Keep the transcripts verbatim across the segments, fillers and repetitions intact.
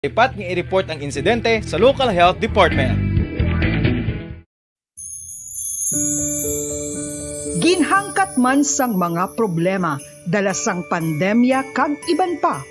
Lipat nga i-report ang insidente sa local health department. Ginhangkat man sang mga problema dala sang pandemya kag iban pa,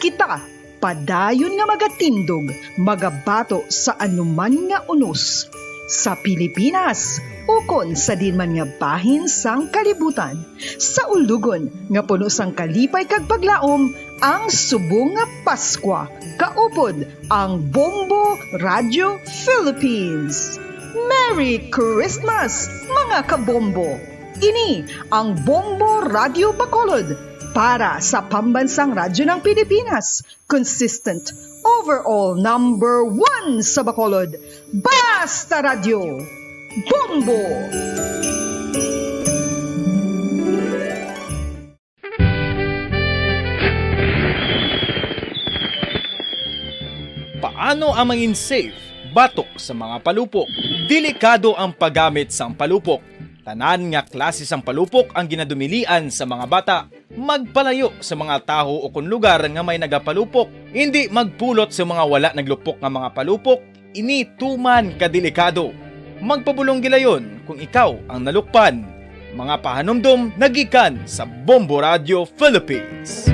kita padayon nga magatindog, magabato sa anuman nga unos sa Pilipinas ukon sa diin man nga bahin sang kalibutan. Sa ulugon nga puno sang kalipay kag paglaom, ang subong nga Paskwa kaupod ang Bombo Radio Philippines. Merry Christmas, mga kabombo! Ini ang Bombo Radio Bacolod para sa Pambansang Radyo ng Pilipinas, consistent overall number one sa Bacolod. Basta Radyo, Bombo! Paano ang mangin safe batok sa mga palupok? Delikado ang paggamit sang palupok. Tanan nga klase sang palupok ang ginadumilian sa mga bata. Magpalayo sa mga tawo ukon lugar nga may nagapalupok. Indi magpulot sa mga wala naglupok nga mga palupok. Ini tuman ka delikado. Magpabulong gilayon kung ikaw ang nalukpan. Mga pahanumdom nagikan sa Bombo Radio Philippines.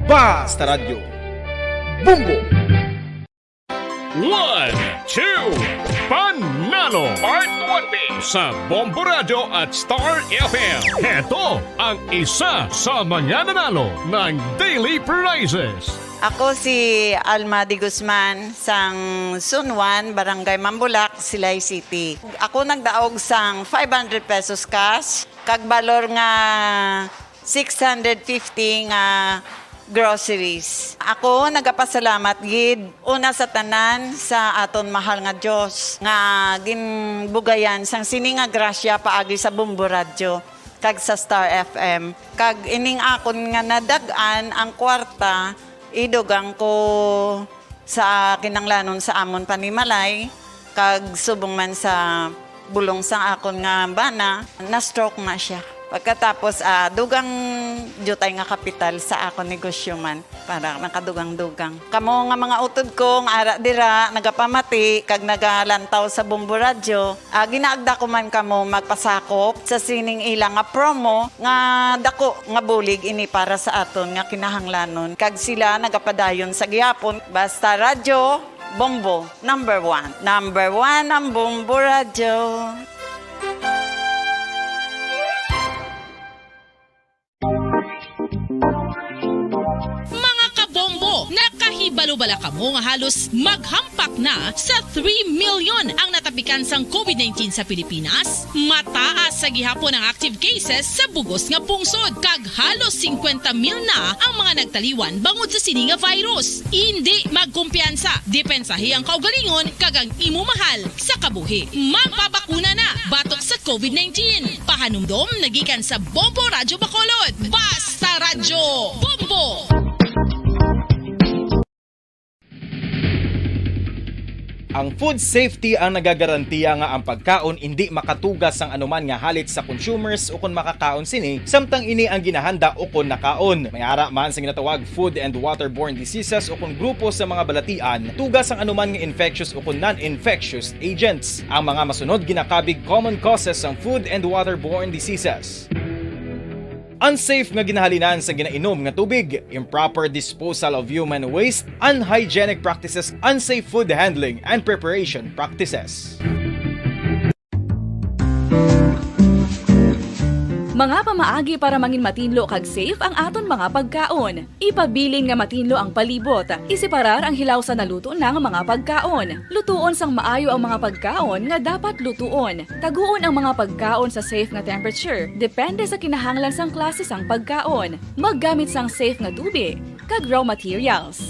Basta Radyo, Bombo! One, two, Panalo! Part one B sa Bombo Radio at Star F M. Heto ang isa sa mga nanalo ng daily prizes. Ako si Alma de Guzman, sang Zone one, Barangay Mambulak, Silay City. Ako nagdaog sang five hundred pesos cash, kag balor nga six hundred fifty nga groceries. Ako nagapasalamat gid, una sa tanan, sa aton mahal nga Dios nga ginbugayan sang sini nga grasya paagi sa Bombo Radyo kag sa Star F M. Kag ining akon nga nadag-an ang kwarta, idugang ko sa kinanglanon sa amon panimalay, kag subong man sa bulong sang akon nga bana, na-stroke na siya. Pagkatapos, ah, dugang diutay nga kapital sa akon negosyo man, para nakadugang-dugang. Kamo nga mga utod ko nga ara dira, nagapamati kag nagalantaw sa Bombo Radyo, ah, ginaagda ko man kamo magpasakop sa sining ila nga promo nga dako nga bulig ini para sa aton nga kinahanglanon, kag sila nagapadayon sa gihapon. Basta Radyo, Bombo, number one. Number one ang Bombo Radyo. Mga kabombo, nakahibalo bala kamo nga halos maghampak na sa three million ang natapikan sang covid nineteen sa Pilipinas? Mataas sa gihapon ang active cases sa bugos nga pungsod, kag halos singkwenta mil na ang mga nagtaliwan bangod sa sini nga virus. Indi magkumpiyansa, depensahi ang kaugalingon kag ang imo mahal sa kabuhi. Magpabakuna na batok sa covid nineteen. Pahanumdom nagikan sa Bombo Radyo Bacolod. Basta Radyo, Bombo! Ang food safety ang nagagarantiya nga ang pagkaon indi makatuga sang anuman nga halit sa consumers ukon makakaon sini, samtang ini ang ginahanda ukon nakaon. May ara man sa ginatawag food and waterborne diseases ukon grupo sa mga balatian, tuga sang anuman nga infectious ukon non-infectious agents. Ang mga masunod ginakabig common causes sang food and waterborne diseases. Unsafe nga ginahalinan sa ginainom nga tubig, improper disposal of human waste, unhygienic practices, unsafe food handling and preparation practices. Mga pamaagi para mangin matinlo kag safe ang aton mga pagkaon. Ipabilin nga matinlo ang palibot. Iseparar ang hilaw sa naluto na nga mga pagkaon. Lutuon sang maayo ang mga pagkaon nga dapat lutuon. Taguon ang mga pagkaon sa safe nga temperature, depende sa kinahanglan sang klase sang pagkaon. Maggamit sang safe nga tubi kag raw materials.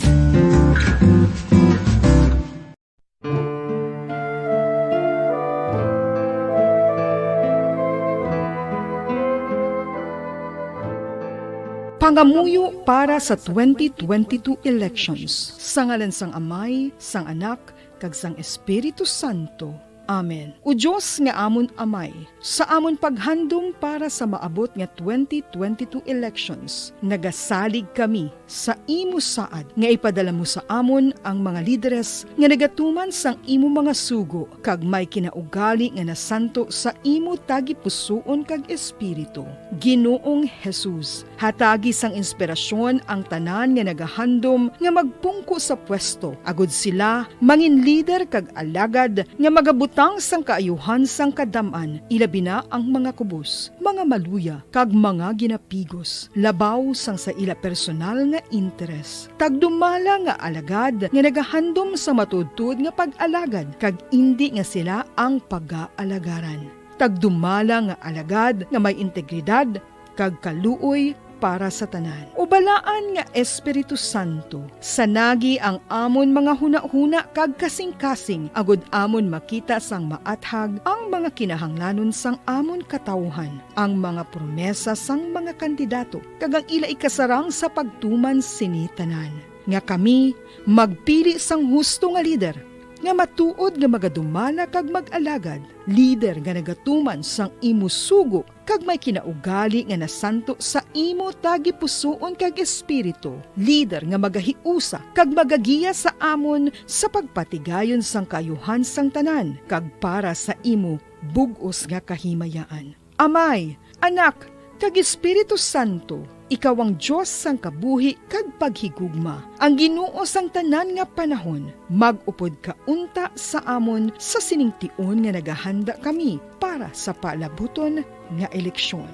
Pangamuyo para sa twenty twenty-two elections. Sa ngalan sang Amay, sang Anak, kag sang Espiritu Santo. Amen. O Dios nga amon Amay, sa amon paghandom para sa maabot nga twenty twenty-two elections, nagasalig kami sa imo saad nga ipadala mo sa amon ang mga lideres nga nagatuman sang imo mga sugo kag may kinaugali nga nasanto sa imo tagipusoon kag espiritu. Ginoong Jesus, hatagi sang inspirasyon ang tanan nga nagahandom nga magpungko sa pwesto, agud sila mangin lider kag alagad nga magabutang sang kaayuhan sang kadam-an, ilabi na ang mga kubos, mga maluya, kag mga ginapigos, labaw sang sa ila personal nga interes. Tagdumala nga alagad nga nagahandom sa matuodtuod nga pag-alagad, kag indi nga sila ang pagaalagaran. Tagdumala nga alagad nga may integridad kag kaluoy para sa tanan. O Balaan nga Espiritu Santo, sanagi ang amon mga hunahuna kag kasingkasing, agud amon makita sang maathag ang mga kinahanglanon sang amon katawuhan, ang mga promesa sang mga kandidato, kag ang ila ikasarang sa pagtuman sini tanan, nga kami magpili sang husto nga lider, nga matuod nga magadumala kag mag-alagad, lider nga nagatuman sang imo sugo kag may kinaugali nga nasanto sa imo tagipusoon kag espiritu, lider nga magahiusa kag magagiya sa amon sa pagpatigayon sang kaayuhan sang tanan kag para sa imo bug-os nga kahimayaan. Amay, Anak, kag Espiritu Santo, ikaw ang Dios sang kabuhi kag paghigugma, ang Ginoo sang tanan nga panahon. Mag-upod ka unta sa amon sa sining tion nga nagahanda kami para sa paalabuton nga eleksyon.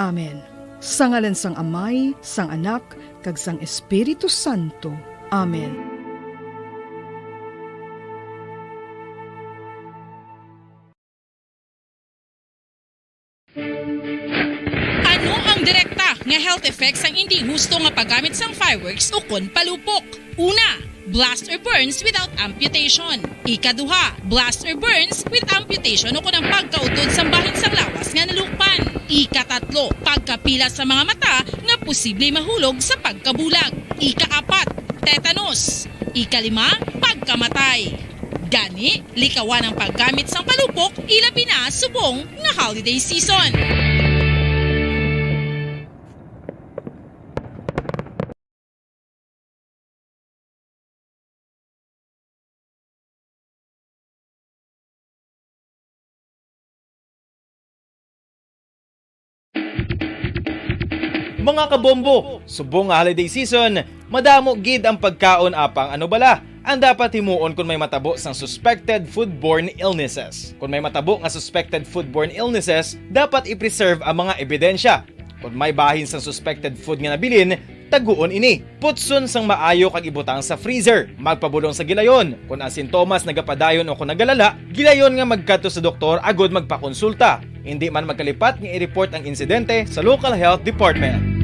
Amen. Sa ngalan sang Amay, sang Anak, kag sang Espiritu Santo. Amen. Ano ang direkta nga health effects sang indi husto nga paggamit sang fireworks ukon palupok? Una, blast or burns without amputation. Ikaduha, blast or burns with amputation ukon ang pagkautod sang bahin sang lawas nga nalukpan. Ikatatlo, pagkapila sa mga mata nga posible mahulog sa pagkabulag. Ikaapat, tetanus. Ikalima, pagkamatay. Gani, likawan ang paggamit sang palupok, ilabi na subong nga holiday season. Mga kabombo, subong nga holiday season, madamo gid ang pagkaon, apang ano bala ang dapat himuon kon may matabo sang suspected foodborne illnesses? Kon may matabo nga suspected foodborne illnesses, dapat i-preserve ang mga ebidensya. Kon may bahin sang suspected food nga nabilin, taguon ini. Putson sang maayo kag ibutang sa freezer. Magpabulong sa gilayon. Kon ang sintomas nagapadayon o kon nagalala, gilayon nga magkadto sa doktor agud magpakonsulta. Indi man magkalipat nga i-report ang insidente sa local health department.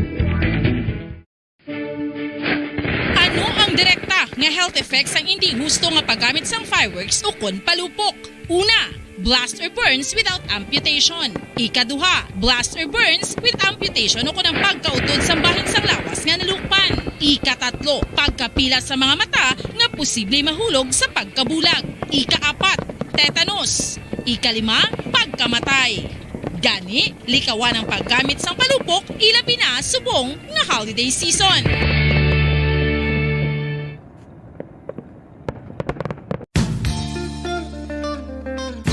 Ano ang direkta nga health effects sang indi husto nga paggamit sang fireworks ukon palupok? Una, blast or burns without amputation. Ikaduha, blast or burns with amputation ukon ang pagkautod sang bahin sang lawas nga nalukpan. Ikatatlo, pagkapila sa mga mata nga posible mahulog sa pagkabulag. Ikaapat, tetanus. Ikalima, pagkamatay. Gani, likawan ang paggamit sang palupok, ilabi na subong nga holiday season.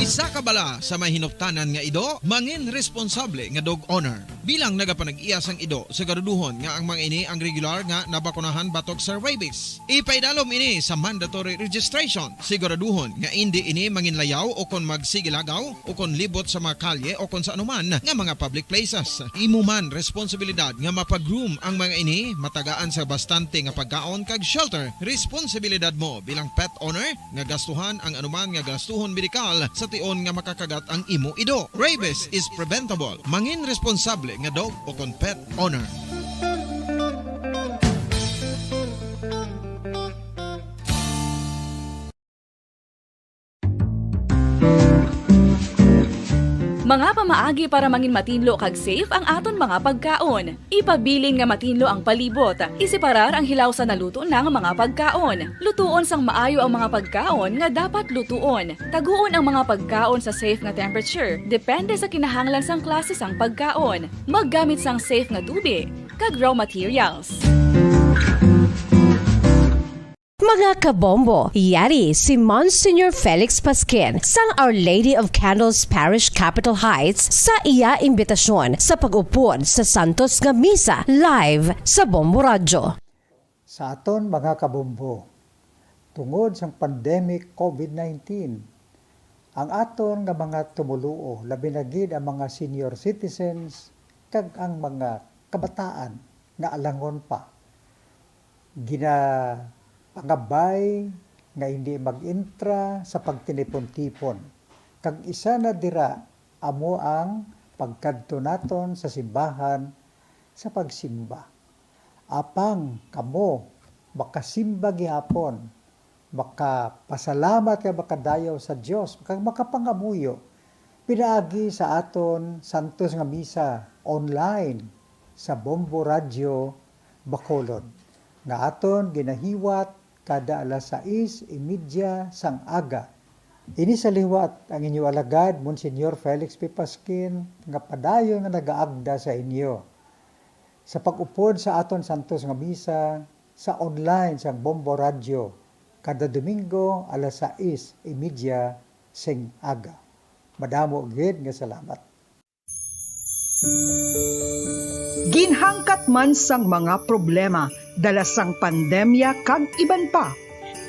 Isa ka bala sa may hinuptanan nga ido, mangin responsable nga dog owner. Bilang nagapanag-iya sang ido, siguraduhon nga ang mga ini ang regular nga nabakunahan batok sa rabies. Ipaidalom ini sa mandatory registration. Siguraduhon nga indi ini manginlayaw o kon magsigilagaw o kon libot sa mga kalye o kon sa anuman nga mga public places. Imo man responsibilidad nga mapa-groom ang mga ini, matagaan sa bastante nga pagkaon kag shelter. Responsibilidad mo bilang pet owner nga gastuhan ang anuman nga gastuhon medikal sa tion nga makakagat ang imo ido. Rabies is preventable. Mangin responsable nga dog o kon pet owner. Mga pamaagi para mangin matinlo kag safe ang aton mga pagkaon. Ipabilin nga matinlo ang palibot. Iseparar ang hilaw sa naluto na nga mga pagkaon. Lutuon sang maayo ang mga pagkaon nga dapat lutuon. Taguon ang mga pagkaon sa safe nga temperature, depende sa kinahanglan sang klase sang pagkaon. Maggamit sang safe nga tubig kag raw materials. Mga kabombo, yari si Monsignor Felix Pasquin sang Our Lady of Candles Parish, Capitol Heights, sa iya imbitasyon sa pag-upod sa Santos nga Misa live sa Bombo Radyo. Sa aton mga kabombo, tungod sang pandemic covid nineteen, ang aton nga mga tumoluo, labi na gid ang mga senior citizens kag ang mga kabataan nga alangon pa, ginapangabay nga hindi mag-entra sa pagtinipon-tipon, kag isa na dira amo ang pagkadto naton sa simbahan sa pagsimba. Apang kamo makasimba gihapon, makapasalamat kag makadayaw sa Dios, kag makapangamuyo pinaagi sa aton santos nga misa online sa Bombo Radyo Bacolod, nga aton ginahiwat kada alas sais y media sang aga. Ini sa liwat ang inyo alagad, Monsignor Felix P. Pasquin, nga padayon nga nagaagda sa inyo sa pag-upod sa aton santos nga misa sa online sang Bombo Radyo kada Domingo alas sais y media sing aga. Madamo gid nga salamat. Ginhangkat man sang mga problema dala sang pandemya kag iban pa,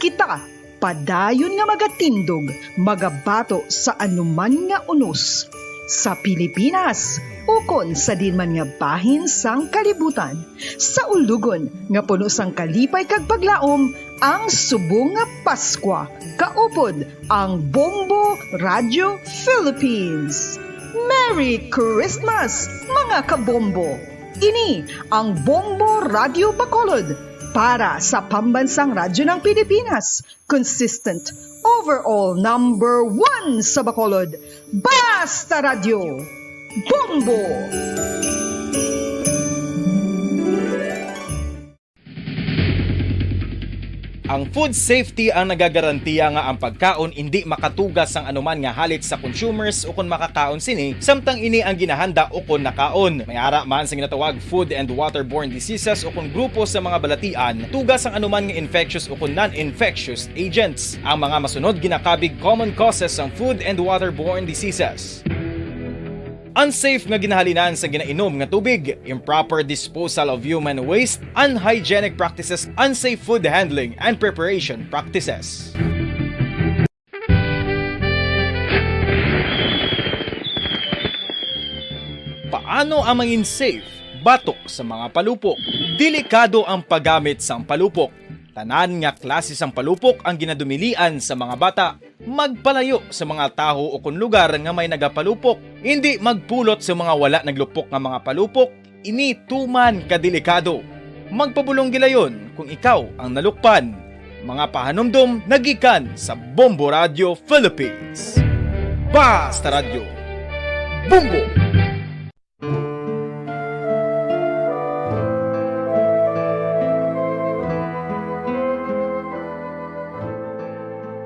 kita padayon nga magatindog, magabato sa anuman nga unos, sa Pilipinas ukon sa diin man nga bahin sang kalibutan, sa ulugon nga puno sang kalipay kag paglaom ang subong nga Paskwa. Kaupod ang Bombo Radio Philippines. Merry Christmas, mga kabombo! Ini ang Bombo Radio Bacolod para sa Pambansang Radyo ng Pilipinas, consistent, overall number one sa Bacolod. Basta Radyo, Bombo! Ang food safety ang nagagarantiya nga ang pagkaon indi makatuga sang anuman nga halit sa consumers ukon makakaon sini, samtang ini ang ginahanda ukon nakaon. May ara man sa ginatawag food and waterborne diseases ukon grupo sa mga balatian, tuga sang anuman nga infectious ukon non-infectious agents. Ang mga masunod ginakabig common causes sang food and waterborne diseases. Unsafe nga ginahalinan sa ginainom nga tubig, improper disposal of human waste, unhygienic practices, unsafe food handling and preparation practices. Paano ang mangin safe batok sa mga palupok? Delikado ang paggamit sang palupok. Tanan nga klase sang palupok ang ginadumilian sa mga bata. Magpalayo sa mga tawo ukon lugar nga may nagapalupok. Indi magpulot sa mga wala naglupok nga mga palupok. Ini tuman ka delikado. Magpabulong gilayon kung ikaw ang nalukpan. Mga pahanumdom nagikan sa Bombo Radio Philippines. Basta Radyo, Bombo!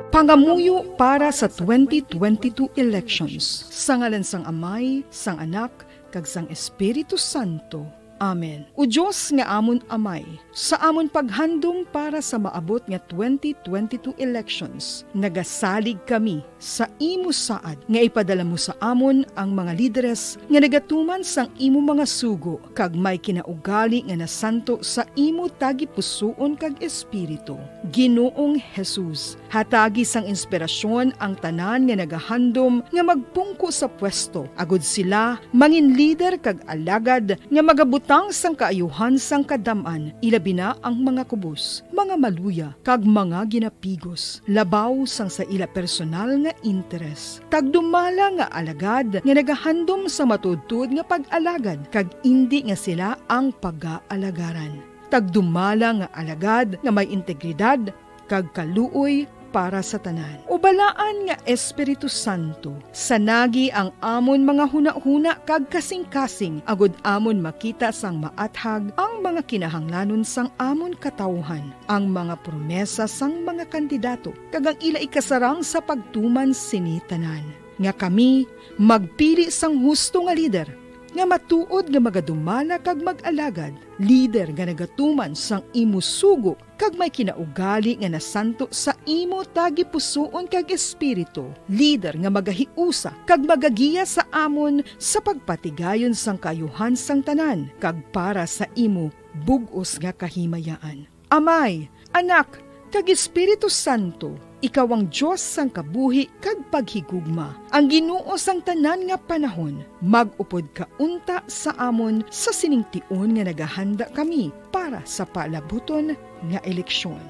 Pangamuyo para sa twenty twenty-two elections. Sa ngalan sang Amay, sang Anak, kag sang Espiritu Santo. Amen. O Dios nga amon Amay, sa amon paghandom para sa maabot nga twenty twenty-two elections, nagasalig kami sa imo saad nga ipadala mo sa amon ang mga lideres nga nagatuman sang imo mga sugo kag may kinaugali nga nasanto sa imo tagipusoon kag espiritu. Ginoong Jesus, hatagi sang inspirasyon ang tanan nga nagahandom nga magpungko sa pwesto, agud sila mangin lider kag alagad nga magabutang sang kaayuhan sang kadam-an, ilabi na ang mga kubos, mga maluya, kag mga ginapigos, labaw sang sa ila personal nga interes. Tagdumala nga alagad nga nagahandom sa matuodtuod nga pag-alagad, kag indi nga sila ang pagaalagaran. Tagdumala nga alagad nga may integridad kag kaluoy para sa tanan. O Balaan nga Espiritu Santo, sanagi ang amon mga hunahuna kag kasingkasing, agod amon makita sang maathag ang mga kinahanglanon sang amon katawuhan, ang mga promesa sang mga kandidato, kag ang ila ikasarang sa pagtuman sini tanan, nga kami magpili sang husto nga lider, nga matuod nga magadumala kag mag-alagad, lider nga nagatuman sang imo sugo kag may kinaugali nga nasanto sa imo tagipusoon kag espiritu, lider nga magahiusa kag magagiya sa amon sa pagpatigayon sang kaayuhan sang tanan kag para sa imo bug-os nga kahimayaan. Amay, Anak, kag Espiritu Santo, ikaw ang Dios sang kabuhi kag paghigugma, ang Ginoo sang tanan nga panahon. Mag-upod ka unta sa amon sa sining tion nga nagahanda kami para sa palabuton nga eleksyon.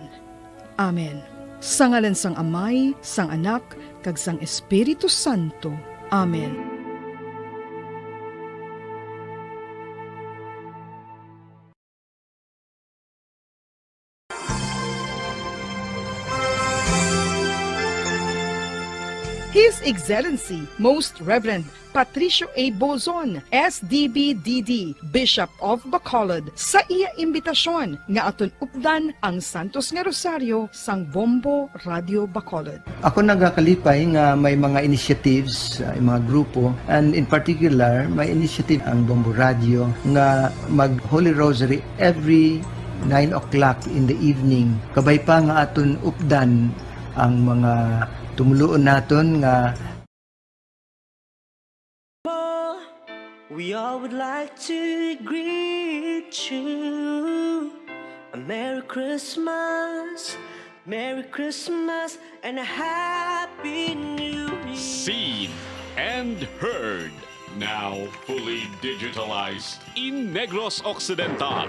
Amen. Sa ngalan sang Amay, sang Anak, kag sang Espiritu Santo. Amen. His Excellency Most Reverend Patricio A. Bozon, S D B D D, Bishop of Bacolod, sa iya imbitasyon nga aton updan ang Santos nga Rosario sang Bombo Radio Bacolod. Ako nagakalipay nga may mga initiatives, uh, mga grupo, and in particular, may initiative ang Bombo Radio nga mag Holy Rosary every nine o'clock in the evening. Kabay pa nga aton updan ang mga tumuluon naton nga We all would like to greet you a Merry Christmas, Merry Christmas, and a Happy New Year. Seen and heard, now fully digitalized in Negros Occidental.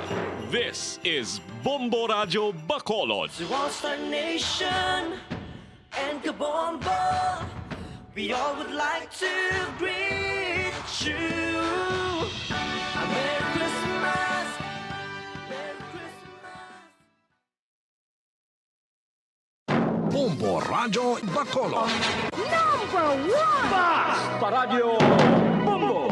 This is Bombo Radio Bacolod. To all Star Nation and Kabombo, we all would like to greet you a Merry Christmas, Merry Christmas. Bombo Radio Bacolod. Number one! Basta Radio Bombo!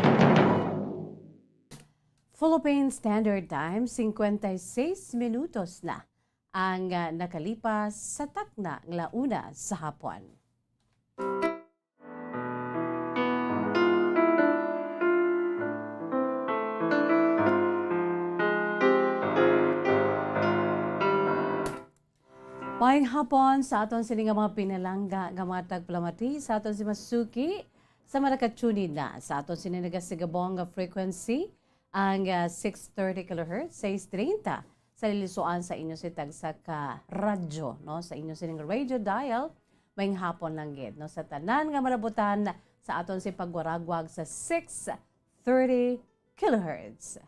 Philippine Standard Time, cincuenta y seis minutos na ang, ah, nakalipas sa takna nga la una sa hapon. Maayong hapon sa aton sini nga mga pinalangga nga mga tagpalamati, sa aton si masuki, sa mga naka-tune in na sa aton sini nagasigabong nga frequency, ang, ah, six thirty kilohertz, sais treinta, sa lilisuan sa inyo si tagsa ka radyo, no? Sa inyo sining radio dial, maayong hapon lang gid, no? Sa tanan nga malabutan sa aton si pagwaragwag sa six thirty kilohertz.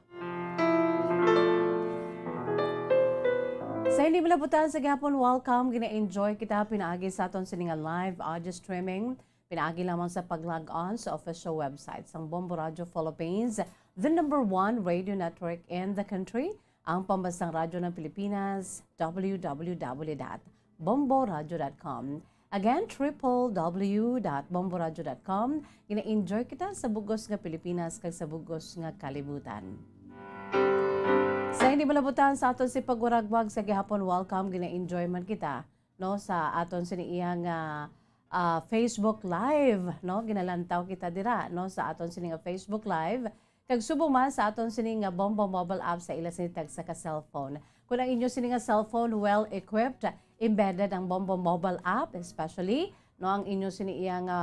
Sa hindi malabutan sa gihapon, welcome. Gina-enjoy kita pinaagi sa aton sini nga live audio streaming. Pinaagi lamang sa pag-log on sa official website sang Bombo Radio Philippines, the number one radio network in the country, ang pambansang radyo ng Pilipinas, W W W dot bomboradio dot com. Again, triple W dot bomboradio dot com. Gina-enjoy kita sa bug-os nga Pilipinas kag sa bug-os nga kalibutan. Sa hindi malabutan sa aton si pagwaragwag sa gihapon, welcome. Gina-enjoy man kita, no, sa aton sini iya nga, ah, Facebook Live, no? Ginalantaw kita dira, no, sa aton sini nga Facebook Live. Kag subong man sa aton sini nga Bombo Mobile App sa ila sini tagsa ka cellphone. Kung ang inyo sini nga cellphone well equipped, embedded ang Bombo Mobile App, especially, no, ang inyo sini iya nga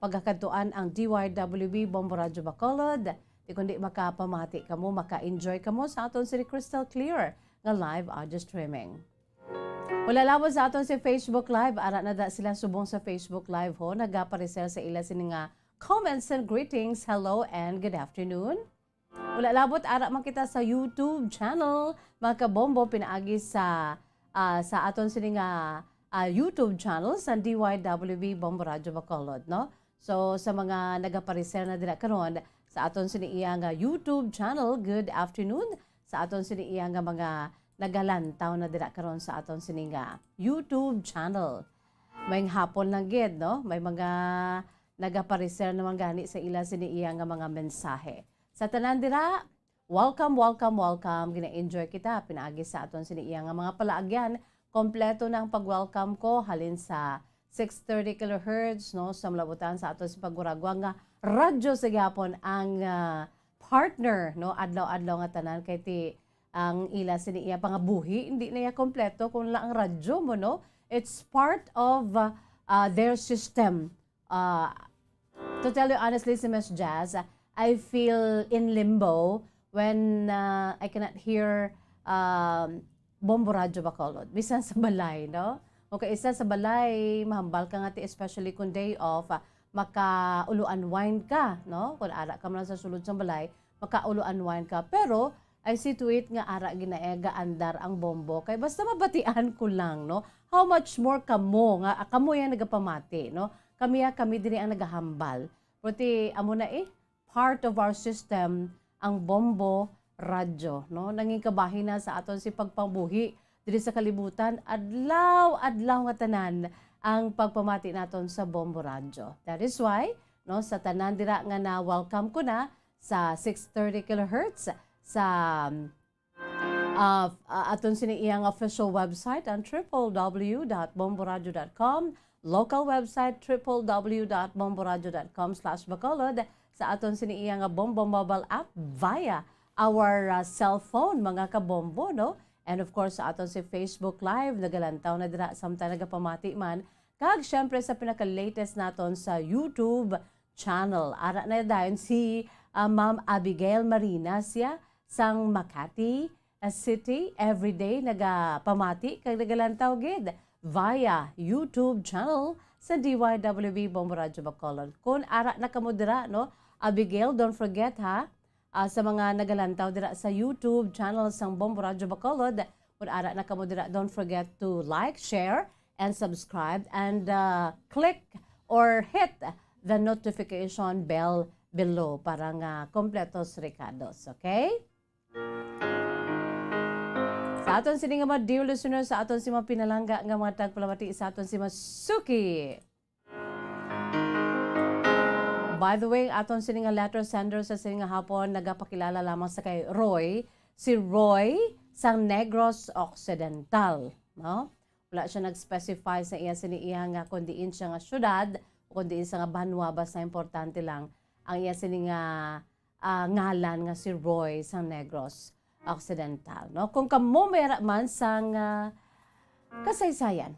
pagkakadtuan ang D Y W B Bombo Radyo Bacolod, di kundi makapamati kamo, maka-enjoy kamo sa aton sini crystal clear nga live audio streaming. Wala labot sa aton si Facebook Live. Ara na da sila subong sa Facebook Live, ho. Nagaparisel sa ila sini nga comments and greetings. Hello and good afternoon. Wala labot, ara man kita sa YouTube channel, mga kabombo, pinaagi sa, ah, sa aton sini nga, ah, YouTube channel sa D Y W B Bombo Radyo Bacolod, no? So, sa mga nagaparisel na dira karon sa aton sini iya nga YouTube channel, good afternoon. Sa aton sini iya nga mga nagalantaw na dira karon sa aton sini nga YouTube channel. May hapon lang gid, no? May mga nagapareser naman gani sa ila sini iya nga mga mensahe. Sa tanan dira, welcome, welcome, welcome. Gina-enjoy kita pinaagi sa aton sini iya nga mga palaagyan. Kompleto na ang pag-welcome ko halin sa six thirty kilohertz, no, sa malabutan sa aton si paguragwa nga radyo sa gihapon ang, ah, partner, no, adlaw-adlaw nga tanan kay ti ang ila sini iya pangabuhi, hindi na iya kompleto kung lang ang radyo mo, no? It's part of, uh, uh, their system. Uh, to tell you honestly, si Miss Jazz, I feel in limbo when, uh, I cannot hear, um, Bombo Radyo Bacolod. Bisan sa balay, no? O kay isa sa balay, mahambal ka nga ti, especially kung day off, ah, maka-ulo unwind ka, no? Kung ara ka man sa sulod sang balay, maka-ulo unwind ka. Pero, I see to it nga ara ginaega andar ang Bombo. Kay basta mabatian ko lang, no? How much more kamo nga, ah, kamo yang nagapamati, no? Kami, ah, kami diri ang nagahambal. Pero ti, amo na eh, part of our system ang Bombo Radyo, no? Nangin kabahin na sa aton si pagpabuhi diri sa kalibutan, adlaw-adlaw nga tanan ang pagpamati naton sa Bombo Radyo. That is why, no, sa tanan dira nga na-welcome ko na sa six thirty kilohertz sa, ah, ah, aton sini iyang official website, ang triple W dot bomboradio dot com, local website, triple W dot bomboradio dot com slash bacolod, sa aton sini iya nga Bombo mobile app via our, uh, cellphone, mga kabombo, no? And of course, sa aton si Facebook Live, nagalantaw na dira, samtang nagapamati man. Kag syempre sa pinaka-latest naton sa YouTube channel. Ara na dayon si, uh, Ma'am Abigail Marina, siya sang Makati, uh, City. Everyday nagapamati kag nagalantaw gid via YouTube channel sa D Y W B Bombo Radyo Bacolod. Kung ara na kamo dira, no, Abigail, don't forget, ha, ah, sa mga nagalantaw dira sa YouTube channel sang Bombo Radyo Bacolod, kung ara na kamo dira, don't forget to like, share, and subscribe, and, ah, click or hit the notification bell below para nga kompletos recados, okay? Sa aton sini nga mga dear listeners, sa aton si mga pinalangga nga mga tagpalamati, sa aton si Masuki. By the way, aton sini nga letter sender sa sini nga hapon nagapakilala lamang sa kay Roy, si Roy sang Negros Occidental, no? Wala siya nag-specify sa iya sini iya nga kung diin siya nga syudad o kung diin sa nga banwa, basta importante lang ang iya sini nga, ah, ngalan nga si Roy sang Negros Occidental, no? Kung kamo may ara man sang, ah, kasaysayan,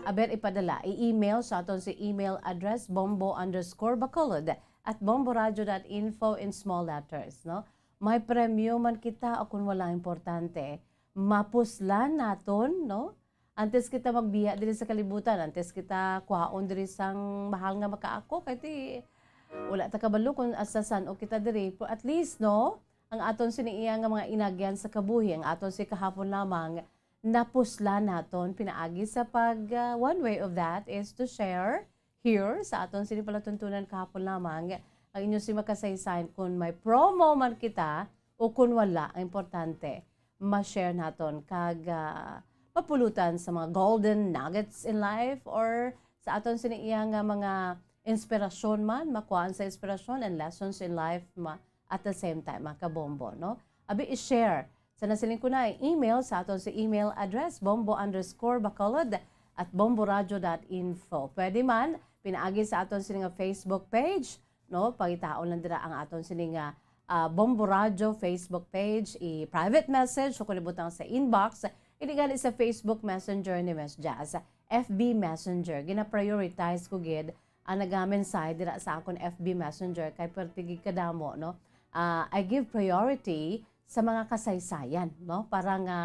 aber ipadala, i-email sa aton si email address, bombo underscore bacolod at bomboradio dot info in small letters, no? May premyo man kita o kung wala, importante, mapuslan naton, no? Antes kita magbiya diri sa kalibutan, antes kita kuhaon diri sang mahal nga makaako, kay ti wala ta kabalo kung asa san-o kita diri. Pero at least, no, ang aton sini iya nga mga inagyan sa kabuhi, ang aton si kahapon lamang, napuslan naton pinaagi sa pag, ah, one way of that is to share here sa aton sini palatuntunan kahapon lamang ang inyo si makasaysayan. Kung may promo man kita o kung wala, ang importante, ma-share naton kag, ah, mapulutan sa mga golden nuggets in life or sa aton sini iya nga mga inspirasyon man, makuhaan sa inspirasyon and lessons in life ma-, at the same time, mga kabombo, no? Abi, i-share. Sa nasiling ko na, email sa aton sa email address, bombo underscore bacolod at bomboradio dot info. Pwede man, pinaagi sa aton sini nga Facebook page, no? Pangitaon lang dira ang aton sini nga, ah, Bombo Radio Facebook page, i-private message o kung ibutang sa inbox, hindi gani sa Facebook Messenger ni Miss Jazz, F B Messenger. Gina-prioritize ko gid ang nagamensahe dira sa akon F B Messenger kay perti gid kadamo, no? Ah, I give priority sa mga kasaysayan, no? Para nga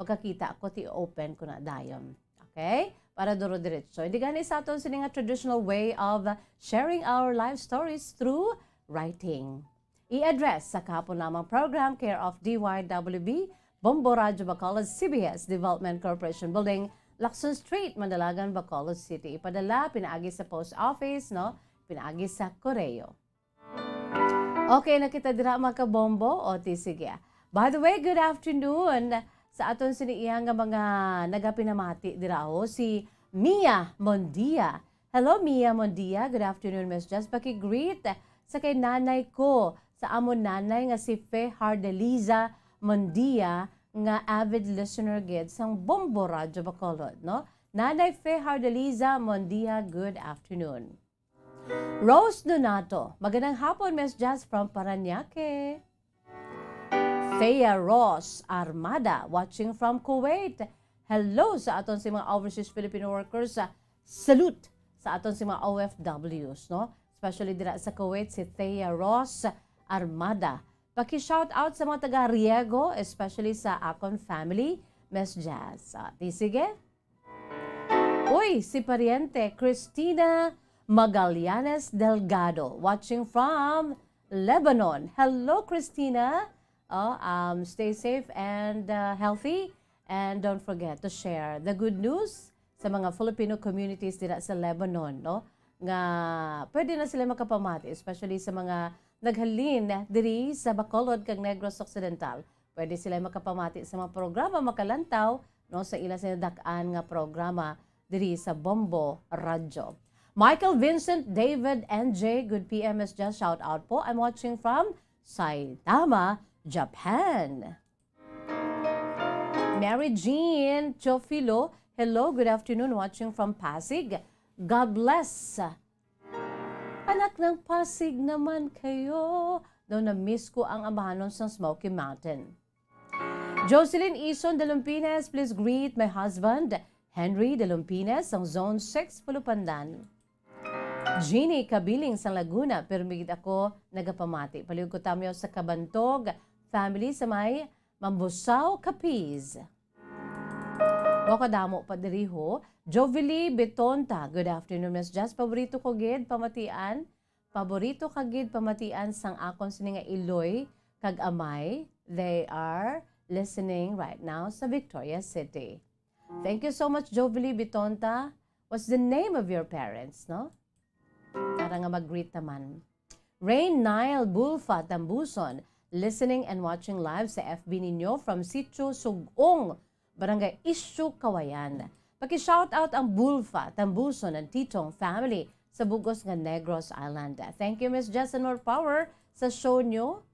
pagkakita ko, ti open ko na dayon. Okay? Para duro-diretso. Hindi gani sa aton sini nga traditional way of sharing our life stories through writing. I-address sa kahapon lamang program, care of D Y W B, Bombo Radyo Bacolod, C B S Development Corporation Building, Lacson Street, Mandalagan, Bacolod City. Ipadala pinaagi sa post office, no? Pinaagi sa koreo. Okay, nakita dira, mga kabombo. O, ti, sige. By the way, good afternoon sa aton sini iya nga mga nagapinamati dira, oh. Si Mia Mondia. Hello, Mia Mondia. Good afternoon, Miss Jess. Paki-greet sa kay nanay ko, sa amon nanay nga si Fe Hardeliza Mondia, nga avid listener gid sang Bombo Radyo Bacolod, no? Nanay Fe Hardeliza Mondia, good afternoon. Rose Donato, magandang hapon, Miss Jess from Parañaque. Thea Ross Armada, watching from Kuwait. Hello sa aton si mga overseas Filipino workers. Ah, salute sa aton si mga O F Ws, no? Especially dira sa Kuwait, si Thea Ross Armada. Paki-shout out sa mga taga Riego, especially sa akon family, Miss Jess. Ah, di sige. Uy, si pariente Christina Magallanes Delgado, watching from Lebanon. Hello, Christina. Oh, um, stay safe and, uh, healthy. And don't forget to share the good news sa mga Filipino communities dira sa Lebanon, no? Nga pwede na sila makapamati, especially sa mga naghalin diri sa Bacolod kag Negros Occidental. Pwede sila makapamati sa mga programa, makalantaw, no, sa ila sinadak-an nga programa diri sa Bombo Radyo. Michael Vincent David N J, good P M, Miss Jess, shout out po. I'm watching from Saitama, Japan. Mary Jean Chofilo, hello, good afternoon, watching from Pasig. God bless. Anak ng Pasig naman kayo. Daw na-miss ko ang amahanon sang Smoky Mountain. Jocelyn Ison Dalumpines, please greet my husband, Henry Dalumpines, sang Zone six, Pulupandan. Jeannie Kabiling sang Laguna, pero migid ako nagapamati. Palihog ko tamyaw sa Kabantog family sa may Mambusao, Capiz. Wa kadamo pa diri, ho. Jovely Betonta, good afternoon, Miss Jess. Paborito ko gid pamatian. Paborito ka gid pamatian sang akon sini nga iloy kag amay. They are listening right now sa Victoria City. Thank you so much, Jovely Betonta. What's the name of your parents, no? Para nga mag-greet naman. Rain Nile Bulfa Tambuson, listening and watching live sa F B ninyo from Sitio Sugong, Barangay Isyu, Kawayan. Paki-shout out ang Bulfa Tambuson and Titong family sa bugos nga Negros Island. Thank you, Miss Jess, and more power sa show nyo.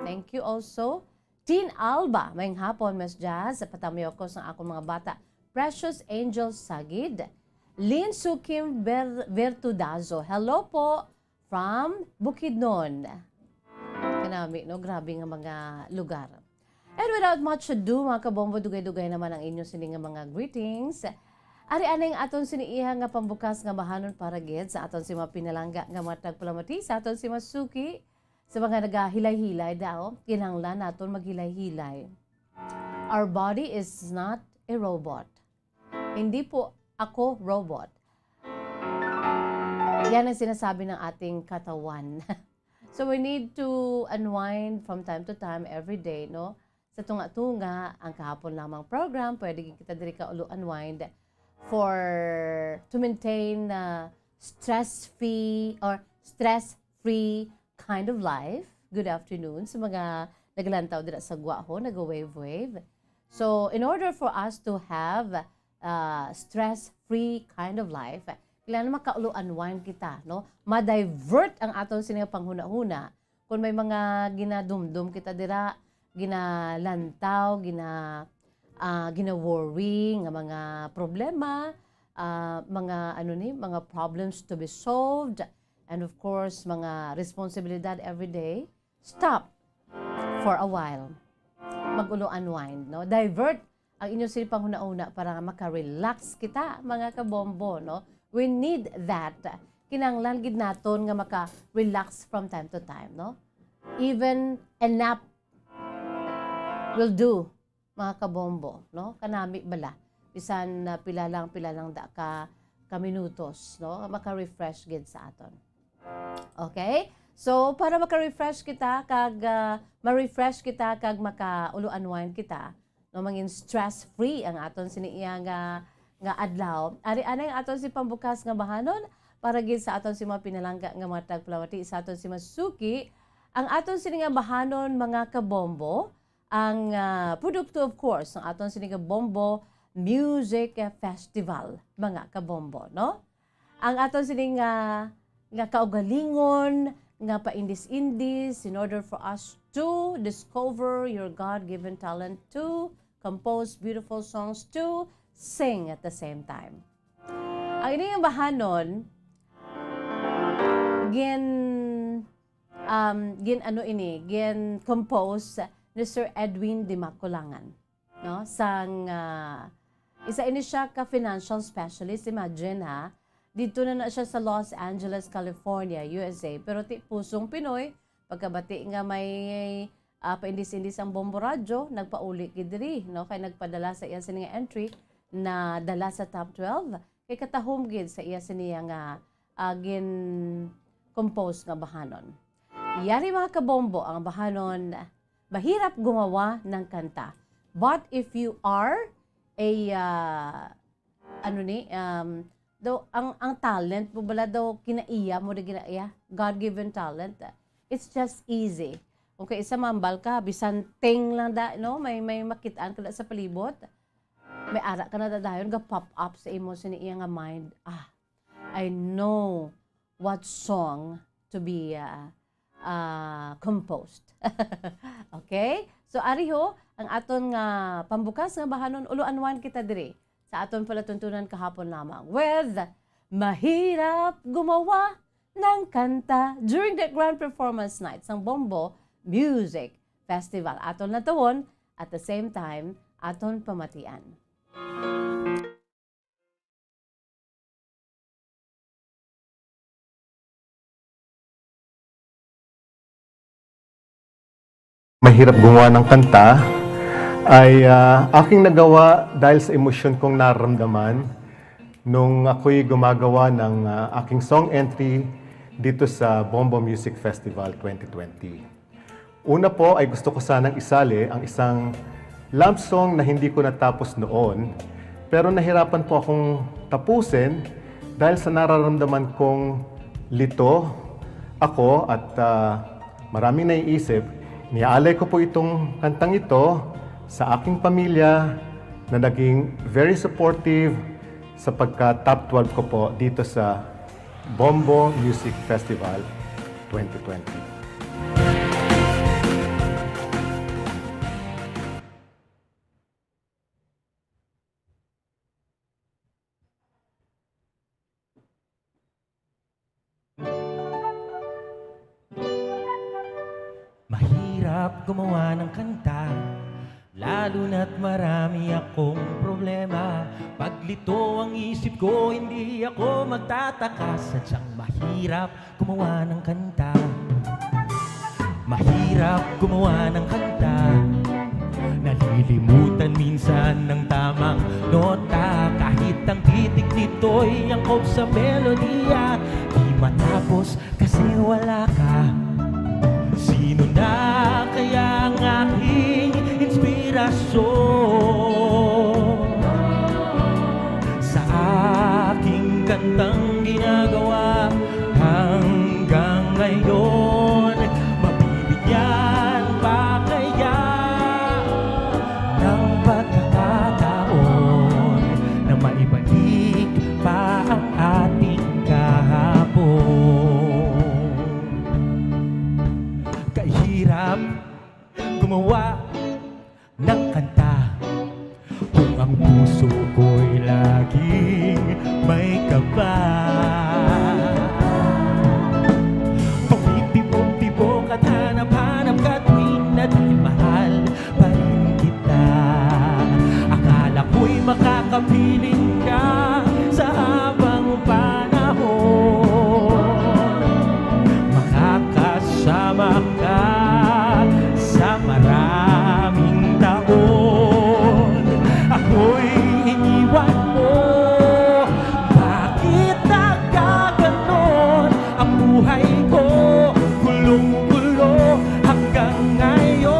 Thank you also. Tin Alba, maayong hapon, Miss Jazz. Patamyo ko sa akong mga bata. Precious Angel Sagid. Lin Sukim Ber-, Vertudazo. Hello po from Bukidnon. Kanami, no? Grabe nga mga lugar. And without much ado, mga kabombo, dugay-dugay naman ang inyo sini nga mga greetings. Ari anay ang aton sini iha nga pambukas nga bahanon para gid sa aton si mga pinalangga nga mga tagpalamati, sa aton si mga suki, sa mga nagahilay-hilay daw, kinahanglan naton maghilay-hilay. Our body is not a robot. Hindi po ako robot. Yan ang sinasabi ng ating katawan. So we need to unwind from time to time, every day, no? Sa tunga-tunga, ang kahapon lamang program, pwede gid kita diri ka ulo unwind for, to maintain, uh, stress-free or stress-free kind of life. Good afternoon sa mga nagalantaw dira sa Guaho, naga-wave-wave. So, in order for us to have, uh, stress-free kind of life, kailangan makaulo unwind kita, no? Ma-divert ang aton sini nga panghunahuna. Kung may mga ginadumdom kita dira, ginalantaw, gina-, ah, gina-worry nga mga problema, ah, mga, ano ni, mga problems to be solved, and of course, mga responsibilidad every day, stop for a while. Mag-ulo unwind, no? Divert ang inyo sini panghunahuna para nga maka-relax kita, mga kabombo, no? We need that. Kinahanglan gid naton nga maka-relax from time to time, no? Even a nap will do, mga kabombo, no? Kanami bala. Bisan, ah, pila lang, pila lang da ka, ka minutos, no? Maka-refresh gid sa aton. Okay? So, para maka-refresh kita kag, ah, ma-refresh kita kag maka-ulo unwind kita, no, mangin stress-free ang aton sini iya nga, nga adlaw. Ari anay ang aton si pambukas nga bahanon para gid sa aton si mga pinalangga nga mga tagpalamati, sa aton si mga suki. Ang aton sini nga bahanon, mga kabombo, ang, ah, produkto, of course, ang aton sini nga bombo Music Festival, mga kabombo, no? Ang aton sini nga, nga kaugalingon, nga paindis-indis, in order for us to discover your God-given talent to compose beautiful songs, to sing at the same time. Ang ining bahanon, gin, um, gin ano ini, gin compose ni Sir Edwin Dimaculangan, no? Sang, ah, isa ini siya ka financial specialist. Imagine, ha, dito na na siya sa Los Angeles, California, U S A. Pero ti pusong Pinoy, pagkabati nga may, ah, paindis-indis ang Bombo Radyo, nagpauli gid diri, no? Kay nagpadala sa iya sini nga entry na dala sa top twelve. Kay katahom gid sa iya sini nga, ah, gin-compose nga bahanon. Yari, mga kabombo, ang bahanon, mahirap gumawa ng kanta. But if you are a, ah, ano ni, um, daw, ang, ang talent mo bala daw, kinaiya mo na ginaiya, God-given talent, it's just easy. Kung kay isa mambal ka, bisan ting lang da, no? May, may makitaan ka da sa palibot, may ara ka na dadayon, ga pop up sa imo sini iya nga mind. Ah, I know what song to be, uh, uh, composed. Okay? So, ari ho, ang aton nga pambukas nga bahanon, ulo unwind kita diri sa aton palatuntunan kahapon lamang with Mahirap Gumawa ng Kanta during the grand performance night sang Bombo Music Festival. Aton natawon, at the same time, aton pamatian. Mahirap gumawa ng kanta ay, ah, aking nagawa dahil sa emosyon kong naramdaman nung ako'y gumagawa ng, ah, aking song entry dito sa Bombo Music Festival twenty twenty. Una po ay gusto ko sanang isali ang isang love song na hindi ko natapos noon, pero nahirapan po akong tapusin dahil sa nararamdaman kong lito ako at, ah, maraming naiisip. Iniaalay ko po itong kantang ito sa aking pamilya na naging very supportive sa pagka-top twelve ko po dito sa Bombo Music Festival twenty twenty. Mahirap gumawa ng kanta, lalo na't marami akong problema. Pag lito ang isip ko, hindi ako magtataka. Sadyang mahirap gumawa ng kanta. Mahirap gumawa ng kanta. Nalilimutan minsan ang tamang nota. Kahit ang titik nito'y angkop sa melodiya, di matapos kasi wala ka. Sino na kaya ang aking inspirasyon? Sa aking kantang ginagawa hanggang ngayon, mabibigyan pa kaya ng pagkakataon na maibalik pa ang ating kahapon. Kahirap gumawa ng kanta kung ang puso ko'y laging may kaba. Pumipibok-pibok at hanap-hanap ka tuwing na dahil mahal pa rin kita. Akala ko'y makakapiling ka sa habang panahon. Makakasama ka sa maraming taon. Ako'y iniwan mo. Bakit nagkaganon ang buhay ko? Gulong-gulo hanggang ngayon.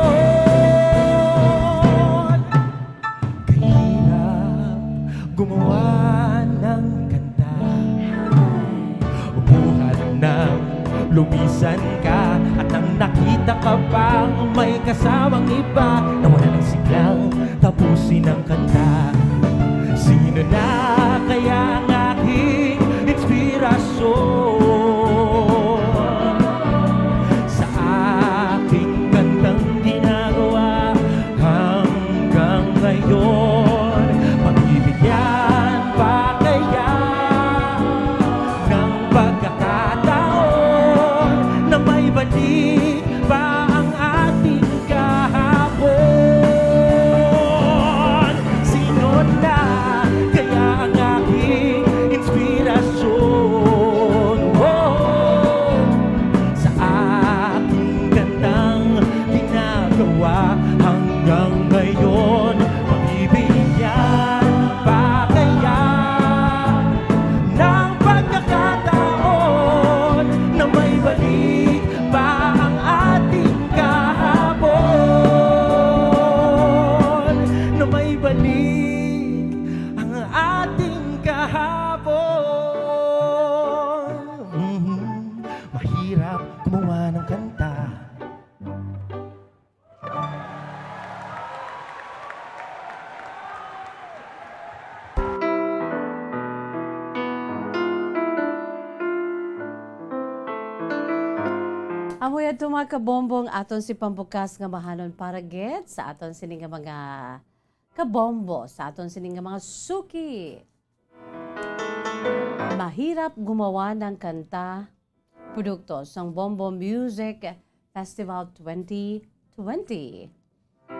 Kahirap gumawa ng kanta. Buhat nang lumisan ka at nang nakita ka pang may kasamang iba, nawala ng siglang tapusin ang kanta. Na kaya ang aking inspirasyon sa aking kantang ginagawa hanggang ngayon. Mabibigyan pa kaya ng pagkakataon na may balik pa ang ating kahapon? Sino na kaya ang aking inspirasyon? Oh, sa aking gandang ginagawa hanggang ngayon, mabibigyan pa kaya ng pagkakataon na may balik pa ang ating kahapon, na may balik ang ating kahapon. Mhm. Mahirap gumawa ng kanta. Amo yadto, mga kabombo, ang aton si pambukas nga mahanon para gid sa aton sini nga mga kabombo, sa aton sini nga mga suki. Mahirap gumawa ng kanta, produkto sang Bombo Music Festival twenty twenty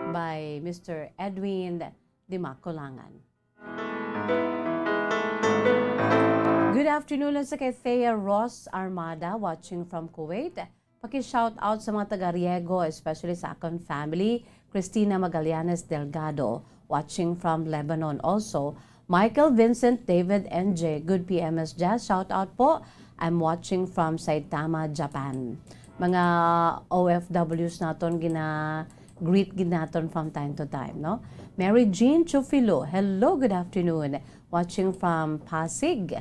by Mister Edwin Dimacolangan. Good afternoon lang sa kay Thea Ross Armada, watching from Kuwait. Paki-shout out sa mga taga Riego, especially sa akon family. Christina Magallanes Delgado, watching from Lebanon. Also, Michael Vincent David N J, good P M S Jazz, shout out po. I'm watching from Saitama, Japan. Mga O F Ws naton, gina-greet gid naton from time to time, no? Mary Jean Chufilo, hello, good afternoon. Watching from Pasig.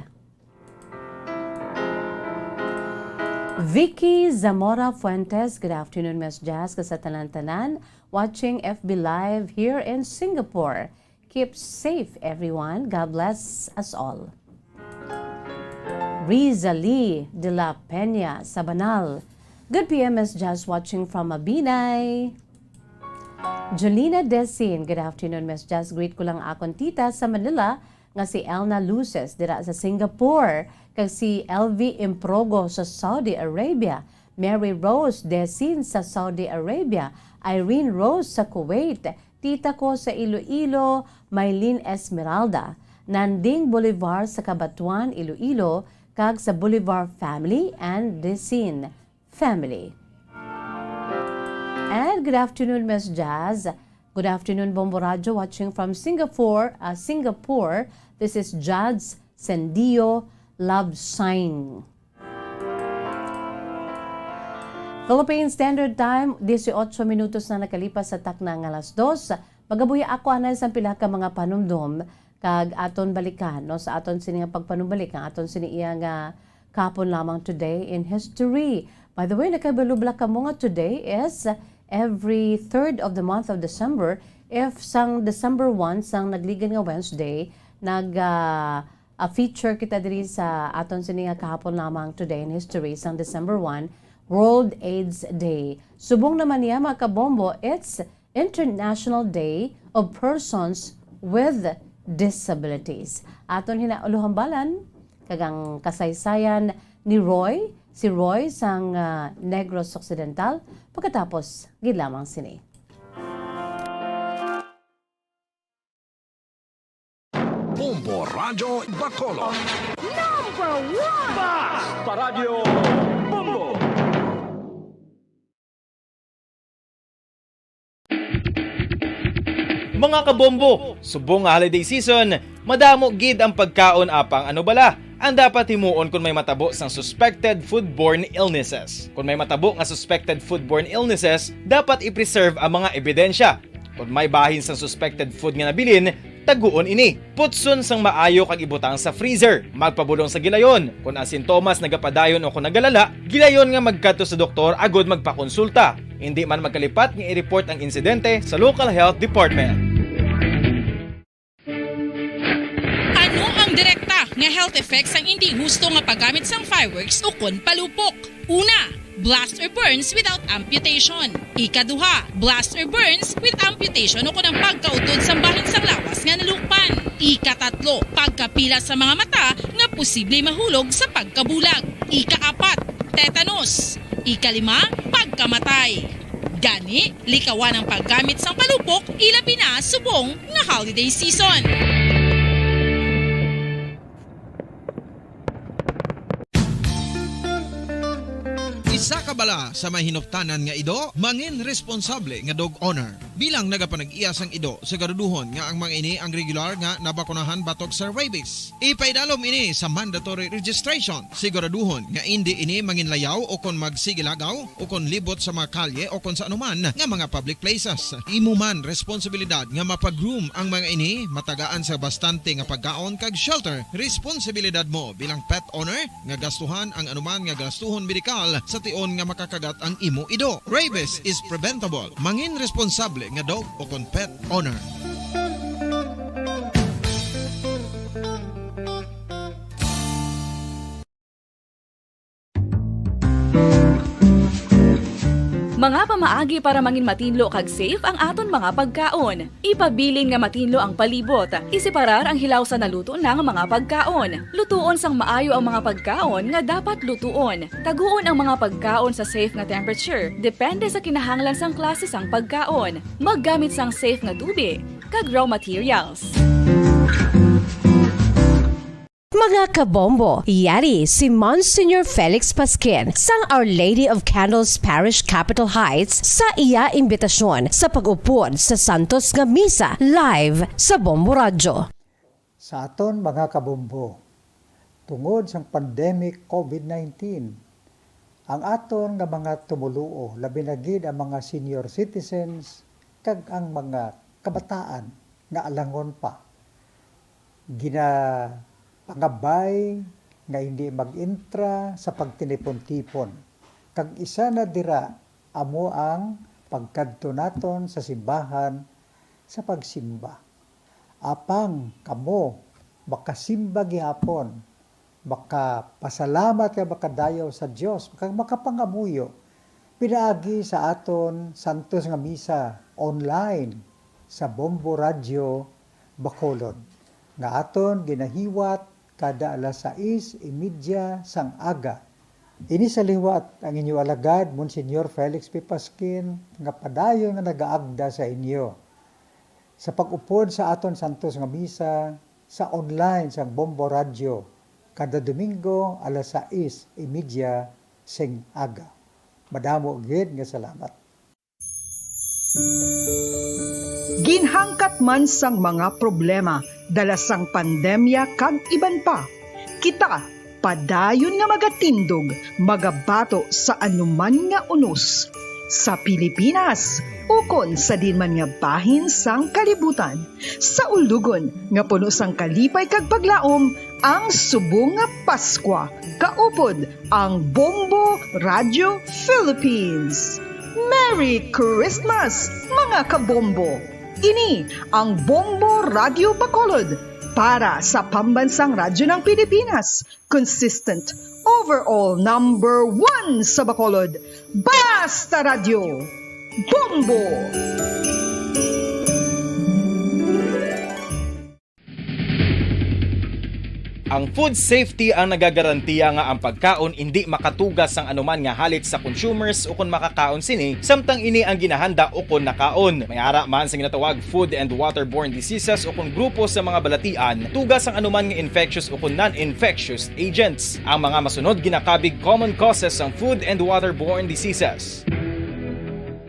Vicky Zamora Fuentes, good afternoon, Miss Jazz, kag sa tanan-tanan watching F B Live here in Singapore. Keep safe, everyone. God bless us all. Riza Lee de la Peña Sabanal, good P M, Miss Jazz, watching from Mabinay. Jolina Desin, good afternoon, Miss Jazz. Greet ko lang akon tita sa Manila, nga si Elna Luces dira sa Singapore, kag si L V Improgo sa Saudi Arabia, Mary Rose Desin sa Saudi Arabia, Irene Rose sa Kuwait, tita ko sa Iloilo, Mylene Esmeralda, Nanding Bolivar sa Cabatuan, Iloilo, kag sa Bolivar family and Desin family. And good afternoon, Miss Jazz. Good afternoon, Bombo Radyo, watching from Singapore, uh, Singapore. This is Jazz Sendio Love Sign. Philippine Standard Time, dieciocho minutos na nakalipas sa takna nga alas dos. Magabuhi ako anay sang pila ka mga panumdom. Kag aton balikan, no, sa aton sini nga pagpanumbalik, ang aton sini iya nga kahapon lamang, today in history. By the way, nakabalo bala kamo nga today is every third of the month of December. If sang December one, sang nagligad nga Wednesday, nag, ah, ah, feature kita diri sa aton sini nga kahapon lamang, today in history, sang December one, World AIDS Day. Subong naman niya, mga kabombo, it's International Day of Persons with Disabilities. Aton hinauluhambalan kag ang kasaysayan ni Roy, si Roy sang, ah, Negros Occidental, pagkatapos gid lamang sini. Bombo Radyo Bacolod. Number one! Basta Radyo Bombo! Mga kabombo, subong nga holiday season, madamo gid ang pagkaon, apang ano bala ang dapat himuon kon may matabo sang suspected foodborne illnesses? Kon may matabo nga suspected foodborne illnesses, dapat i-preserve ang mga ebidensya. Kon may bahin sang suspected food nga nabilin, taguon ini. Putson sang maayo kag ibutang sa freezer. Magpabulong sa gilayon. Kon ang sintomas nagapadayon o kon nagalala, gilayon nga magkadto sa doktor agud magpakonsulta. Indi man magkalipat nga i-report ang insidente sa local health department. Nga health effects ang indi husto nga paggamit sang fireworks ukon palupok. Una, blast or burns without amputation. Ikaduha, blast or burns with amputation ukon ang pagkautod sang bahin sang lawas nga nalukpan. Ikatatlo, pagkapila sa mga mata nga posible mahulog sa pagkabulag. Ikaapat, tetanus. Ikalima, pagkamatay. Gani, likawan ang paggamit sang palupok, ilabi na subong nga holiday season. Isa ka bala sa mahinuptanan nga ido, mangin responsable nga dog owner. Bilang nagapanag-iya sang ido, siguraduhon nga ang mga ini ang regular nga nabakunahan batok sa rabies. Ipaidalom ini sa mandatory registration. Siguraduhon nga indi ini manginlayaw o kon magsigilagaw o kon libot sa mga kalye o kon sa anuman nga mga public places. Imo man responsibilidad nga mapa-groom ang mga ini, matagaan sa bastante nga pagkaon kag shelter. Responsibilidad mo bilang pet owner nga gastuhan ang anuman nga gastuhon medikal sa tion nga makakagat ang imo ido. Rabies is preventable. Mangin responsable nga dog o kon pet owner. Mga pamaagi para mangin matinlo kag safe ang aton mga pagkaon. Ipabilin nga matinlo ang palibot. Iseparar ang hilaw sa naluto na nga mga pagkaon. Lutuon sang maayo ang mga pagkaon nga dapat lutuon. Taguon ang mga pagkaon sa safe nga temperature, depende sa kinahanglan sang klase sang pagkaon. Maggamit sang safe nga tubig kag raw materials. Mga kabombo, yari si Monsignor Felix Pasquin sang Our Lady of Candles Parish, Capitol Heights, sa iya imbitasyon sa pag-upod sa Santos nga Misa live sa Bombo Radyo. Sa aton mga kabombo, tungod sang pandemic covid nineteen, ang aton nga mga tumoluo, labi na gid ang mga senior citizens kag ang mga kabataan nga alangon pa, ginapangabay nga hindi mag-intra sa pagtinipon-tipon, kag isa na dira amo ang pagkadto naton sa simbahan sa pagsimba. Apang kamo makasimba gihapon, makapasalamat kag makadayaw sa Dios, kag makapangamuyo pinaagi sa aton santos nga misa online sa Bombo Radyo Bacolod, nga aton ginahiwat kada alas sais y media sang aga. Ini sa liwat ang inyo alagad, Monsignor Felix P. Pasquin, nga padayon nga nagaagda sa inyo sa pag-upod sa aton santos nga misa sa online sang Bombo Radyo kada Domingo alas sais y media sing aga. Madamo gid nga salamat. Ginhangkat man sang mga problema dala sang pandemya kag iban pa, kita padayon nga magatindog, magabato sa anuman nga unos sa Pilipinas ukon sa diin man nga bahin sang kalibutan, sa ulugon nga puno sang kalipay kag paglaom, ang subong nga Paskwa, kaupod ang Bombo Radio Philippines. Merry Christmas, mga kabombo! Ini ang Bombo Radio Bacolod para sa Pambansang Radyo ng Pilipinas, consistent, overall number one sa Bacolod. Basta Radyo, Bombo! Ang food safety ang nagagarantiya nga ang pagkaon indi makatuga sang anuman nga halit sa consumers ukon makakaon sini, samtang ini ang ginahanda ukon nakaon. May ara man sa ginatawag food and waterborne diseases ukon grupo sa mga balatian, tuga sang anuman nga infectious ukon non-infectious agents. Ang mga masunod ginakabig common causes sang food and waterborne diseases.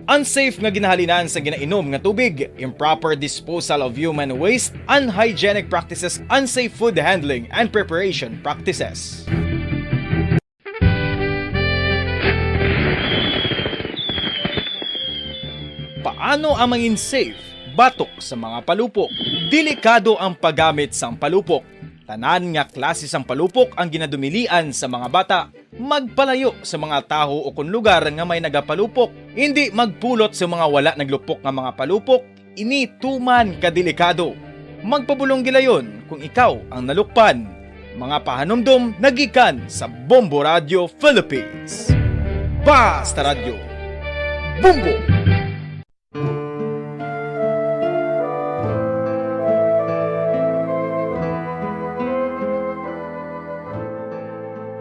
Unsafe nga ginahalinan sa ginainom nga tubig, improper disposal of human waste, unhygienic practices, unsafe food handling and preparation practices. Paano ang mangin safe batok sa mga palupok? Delikado ang paggamit sang palupok. Tanan nga klase sang palupok ang ginadumilian sa mga bata. Magpalayo sa mga tawo ukon lugar nga may nagapalupok. Indi magpulot sa mga wala naglupok nga mga palupok. Ini tuman ka delikado. Magpabulong gilayon kung ikaw ang nalukpan. Mga pahanumdom nagikan sa Bombo Radio Philippines. Basta Radyo, Bombo!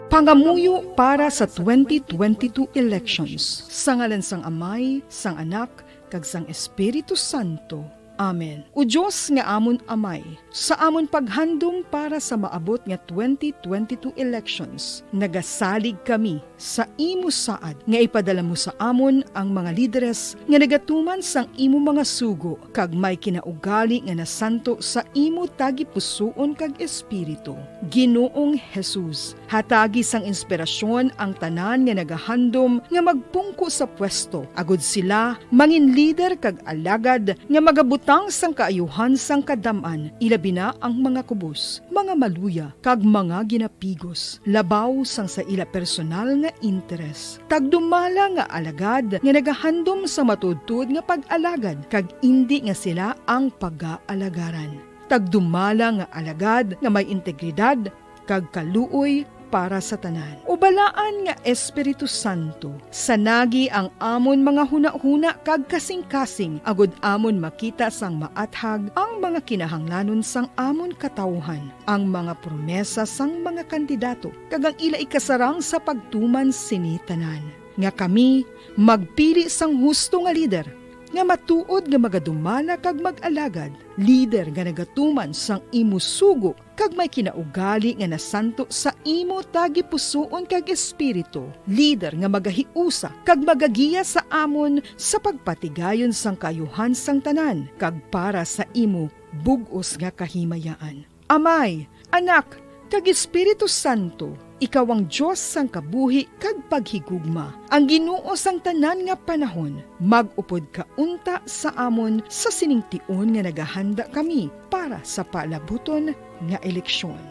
Pangamuyo para sa twenty twenty-two elections. Sa ngalan sang Amay, sang Anak, kag sang Espiritu Santo. Amen. O Dios nga amon Amay, sa amon paghandom para sa maabot nga twenty twenty-two elections, nagasalig kami sa imo saad nga ipadala mo sa amon ang mga lideres nga nagatuman sang imo mga sugo kag may kinaugali nga nasanto sa imo tagipusoon kag espiritu. Ginoong Jesus, hatagi sang inspirasyon ang tanan nga nagahandom nga magpungko sa pwesto, agud sila mangin lider kag alagad nga magabutang sang kaayuhan sang kadam-an, ilabi na ang mga kubos, mga maluya, kag mga ginapigos, labaw sang sa ila personal nga interes. Tagdumala nga alagad nga nagahandom sa matuodtuod nga pag-alagad, kag indi nga sila ang pagaalagaran. Tagdumala nga alagad nga may integridad kag kaluoy para sa tanan. O balaan nga Espiritu Santo, sanagi ang amon mga hunahuna kag kasingkasing, agud amon makita sang maathag ang mga kinahanglanon sang amon katawuhan, ang mga promesa sang mga kandidato, kag ang ila ikasarang sa pagtuman sini tanan, nga kami magpili sang husto nga lider, nga matuod nga magadumala kag mag-alagad, lider nga nagatuman sang imo sugo kag may kinaugali nga nasanto sa imo tagipusoon kag espiritu, lider nga magahiusa kag magagiya sa amon sa pagpatigayon sang kaayuhan sang tanan kag para sa imo bug-os nga kahimayaan. Amay, Anak, kag Espiritu Santo, ikaw ang Dios sang kabuhi kag paghigugma, ang Ginoo sang tanan nga panahon. Mag-upod ka unta sa amon sa sining tion nga nagahanda kami para sa palabuton nga eleksyon.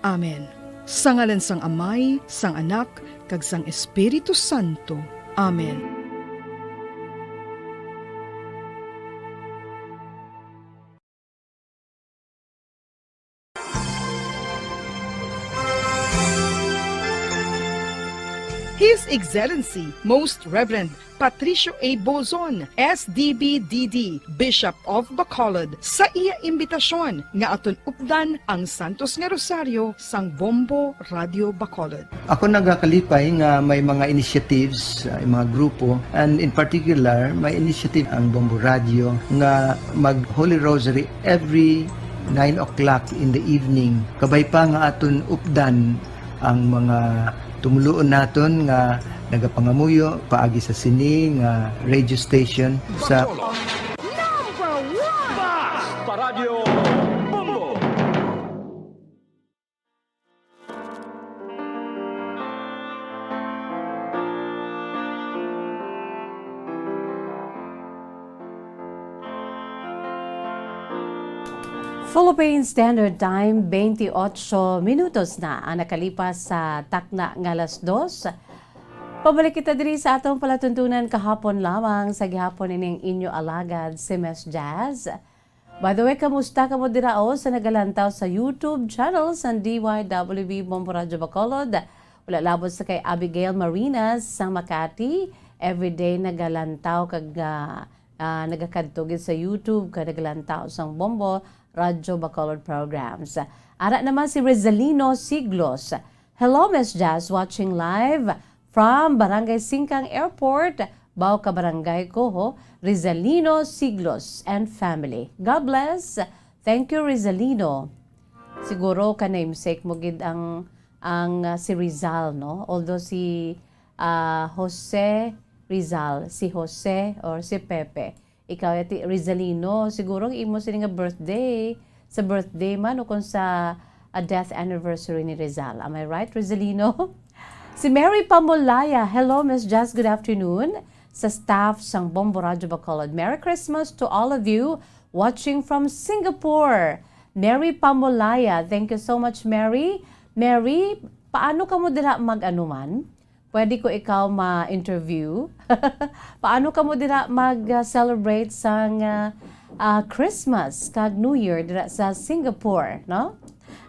Amen. Sa ngalan sang Amay, sang Anak, kag sang Espiritu Santo. Amen. His Excellency Most Reverend Patricio A. Bozon, S D B D D, Bishop of Bacolod, sa iya imbitasyon nga aton updan ang Santos nga Rosario sang Bombo Radio Bacolod. Ako nagakalipay nga may mga initiatives, uh, mga grupo, and in particular, may initiative ang Bombo Radio nga mag Holy Rosary every nine o'clock in the evening. Kabay pa nga aton updan ang mga tumuluon naton nga nagapangamuyo paagi sa sini nga radio station sa Number one! Basta Radyo Bombo! Philippine Standard Time, twenty-eight minutos na ang nakalipas sa takna nga alas dos. Pabalik kita diri sa atong palatuntunan kahapon lamang. Sa gihapon, ini ang inyo alagad, si Miss Jazz. By the way, kamusta kamo dira, o, sa nagalantaw sa YouTube channel sang D Y W B Bombo Radyo Bacolod? Wala labot sa kay Abigail Marinas sang Makati, everyday nagalantaw kag, ah, ah, nagakadto gid sa YouTube kag nagalantaw sang Bombo Radyo Bacolod programs. Ara naman si Rizalino Siglos. Hello, Miss Jazz, watching live from Barangay Singkang Airport, Bao ka Barangay ko, ho, Rizalino Siglos and family. God bless. Thank you, Rizalino. Siguro ka namesake mo gid ang, ang, ah, si Rizal, no? Although si, ah, Jose Rizal, si Jose or si Pepe. Ikaw, Ate Rizalino, siguro ang imo sini nga birthday, sa birthday man o kung sa, ah, death anniversary ni Rizal. Am I right, Rizalino? Si Mary Pamolaya, "Hello, Miss Jazz, good afternoon." Sa staff sang Bombo Radyo Bacolod, "Merry Christmas to all of you watching from Singapore." Mary Pamolaya, thank you so much, Mary. Mary, paano ka mo dira mag-ano man? Pwede ko ikaw ma-interview? Paano ka mo dira mag-, ah, celebrate sang, ah, ah, Christmas kag New Year dira sa Singapore, no?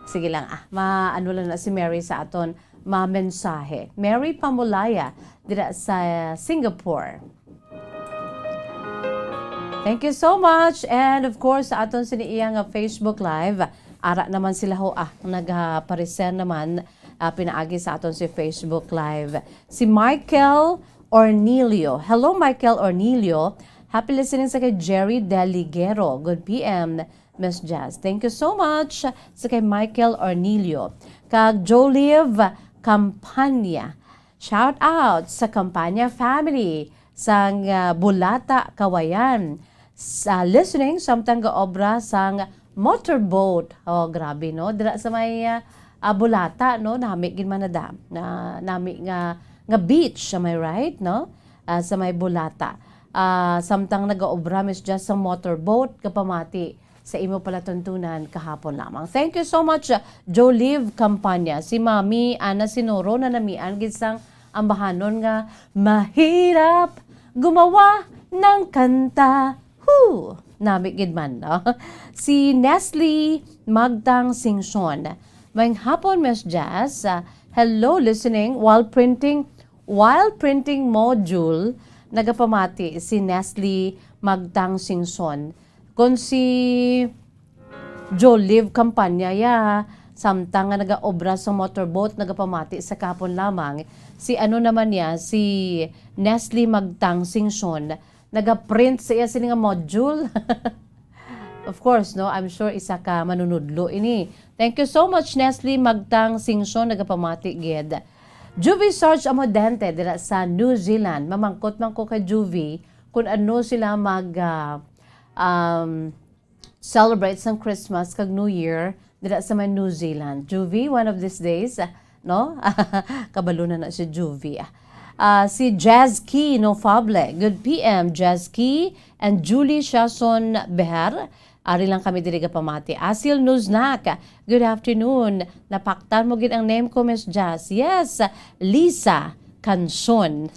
Sige lang, ah. Ma-, ano lang na si Mary sa aton, ma-mensahe. Mary Pamulaya, dira sa Singapore. Thank you so much. And of course, sa aton sini iya nga Facebook Live, ara naman sila ho, ah, nagapareser naman, ah, pinaagi sa aton si Facebook Live. Si Michael Ornilio. Hello, Michael Ornilio. Happy listening sa kay Jerry Deligero. Good P M, Miss Jazz. Thank you so much sa kay Michael Ornilio. Kag Jolive Campania. Shout out sa Campania family sang, ah, Bulata, Kawayan. Sa listening, samtang gaobra sang motorboat. Oh, grabe, no? Dira sa may, ah, ah, Bulata, no? Nami gid man na da. Na, nami nga, nga beach, am I right, no? Ah, sa may Bulata. Ah, samtang nagaobra, Miss Jazz, sa motorboat, kapamati sa imo palatuntunan kahapon lamang. Thank you so much, Jolive Campania. Si Mami Ana Sinoro na namian gid sang ambahanon nga mahirap gumawa ng kanta. Hu! Nami gid man, no? Si Nestle Magtang Singson. Maayong hapon, Miss Jazz. Ah, hello, listening while printing, while printing module, nagapamati si Nestle Magtang Singson. Kon si Jolive Campania, ya, samtang nga nagaobra sa motorboat, nagapamati sa kahapon lamang. Si ano naman niya, si Nestle Magtang Singson, nagaprint sa iya sini nga module. Of course, no, I'm sure isa ka manunudlo ini. Thank you so much, Nestle Magtang Singson, nagapamati gid. Juvie Sarge Amodente dira sa New Zealand. Mamangkot man ko kay Juvie kung ano sila mag, ah, um, celebrate sang Christmas kag New Year dira sa may New Zealand. Juvie, one of these days, ah, no? Kabalo na na si Juvie, ah. Ah, si Jazz Key, no fable. Good P M, Jazz Key and Julie Shason Behar. Ari lang kami diri gapamati. Asil Nuznak, good afternoon. Napaktan mo gid ang name ko, Miss Jazz. Yes, Lisa Canson.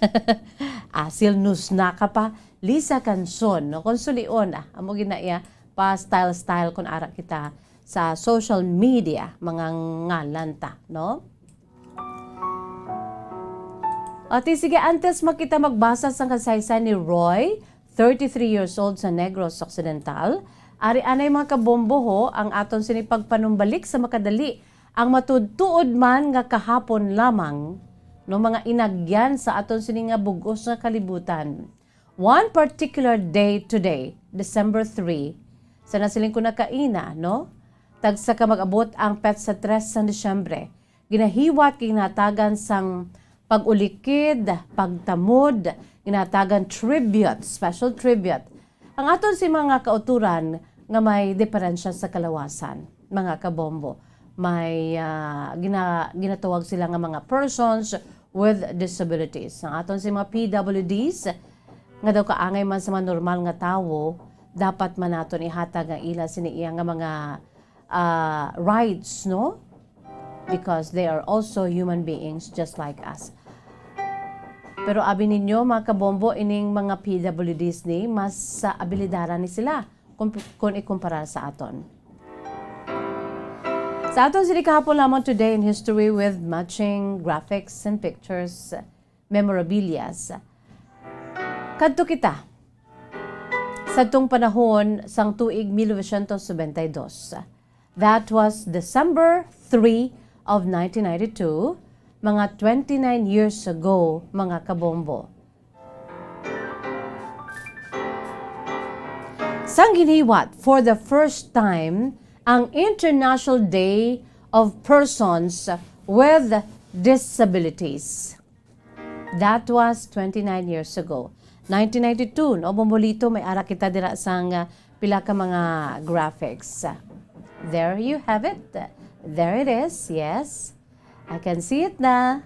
Asil Nuznak ka pa. Lisa Canson, no? Kung sulion, ah, amo gid na iya pa style-style kung ara kita sa social media, mga ngalan ta, no? Ati, sige, antes makita magbasa sang kasaysayan ni Roy, thirty-three years old sa Negros Occidental. Ari anay, mga kabombo, ho, ang aton sini pagpanumbalik sa makadali, ang matuod-tuod man nga kahapon lamang, no, mga inagyan sa aton sini nga bug-os nga kalibutan. One particular day today, December three, sa nasiling ko na kaina, no? Tagsa ka mag-abot ang petsa tres sang Disyembre. Ginahiwat, ginatagan sang pag-ulikid, pagtamod, ginatagan tribute, special tribute. Ang aton si mga kauturan nga may diferensya sa kalawasan, mga kabombo, may, ah, gina-, ginatawag sila nga mga persons with disabilities. Ang aton si mga P W Ds, nga daw kaangay man sa mga normal nga tawo, dapat man naton ihatag ang ila sini iya nga mga, ah, rights, no? Because they are also human beings just like us. Pero abi ninyo, mga kabombo, ining mga P W Ds ni mas sa abilidaran ni sila kung, kung ikumpara sa aton. Sa aton sini kahapon lamang, Today in History with matching graphics and pictures, memorabilias. Kadto kita sa tong panahon sang tuig mil novecientos nobenta y dos. That was December three of nineteen ninety-two, mga twenty-nine years ago, mga kabombo. Sang giniwat for the first time ang International Day of Persons with Disabilities. That was twenty-nine years ago. Nineteen ninety-two, no? Bombolito, may ara kita dira sang, ah, pila ka mga graphics. There you have it. There it is, yes. I can see it na.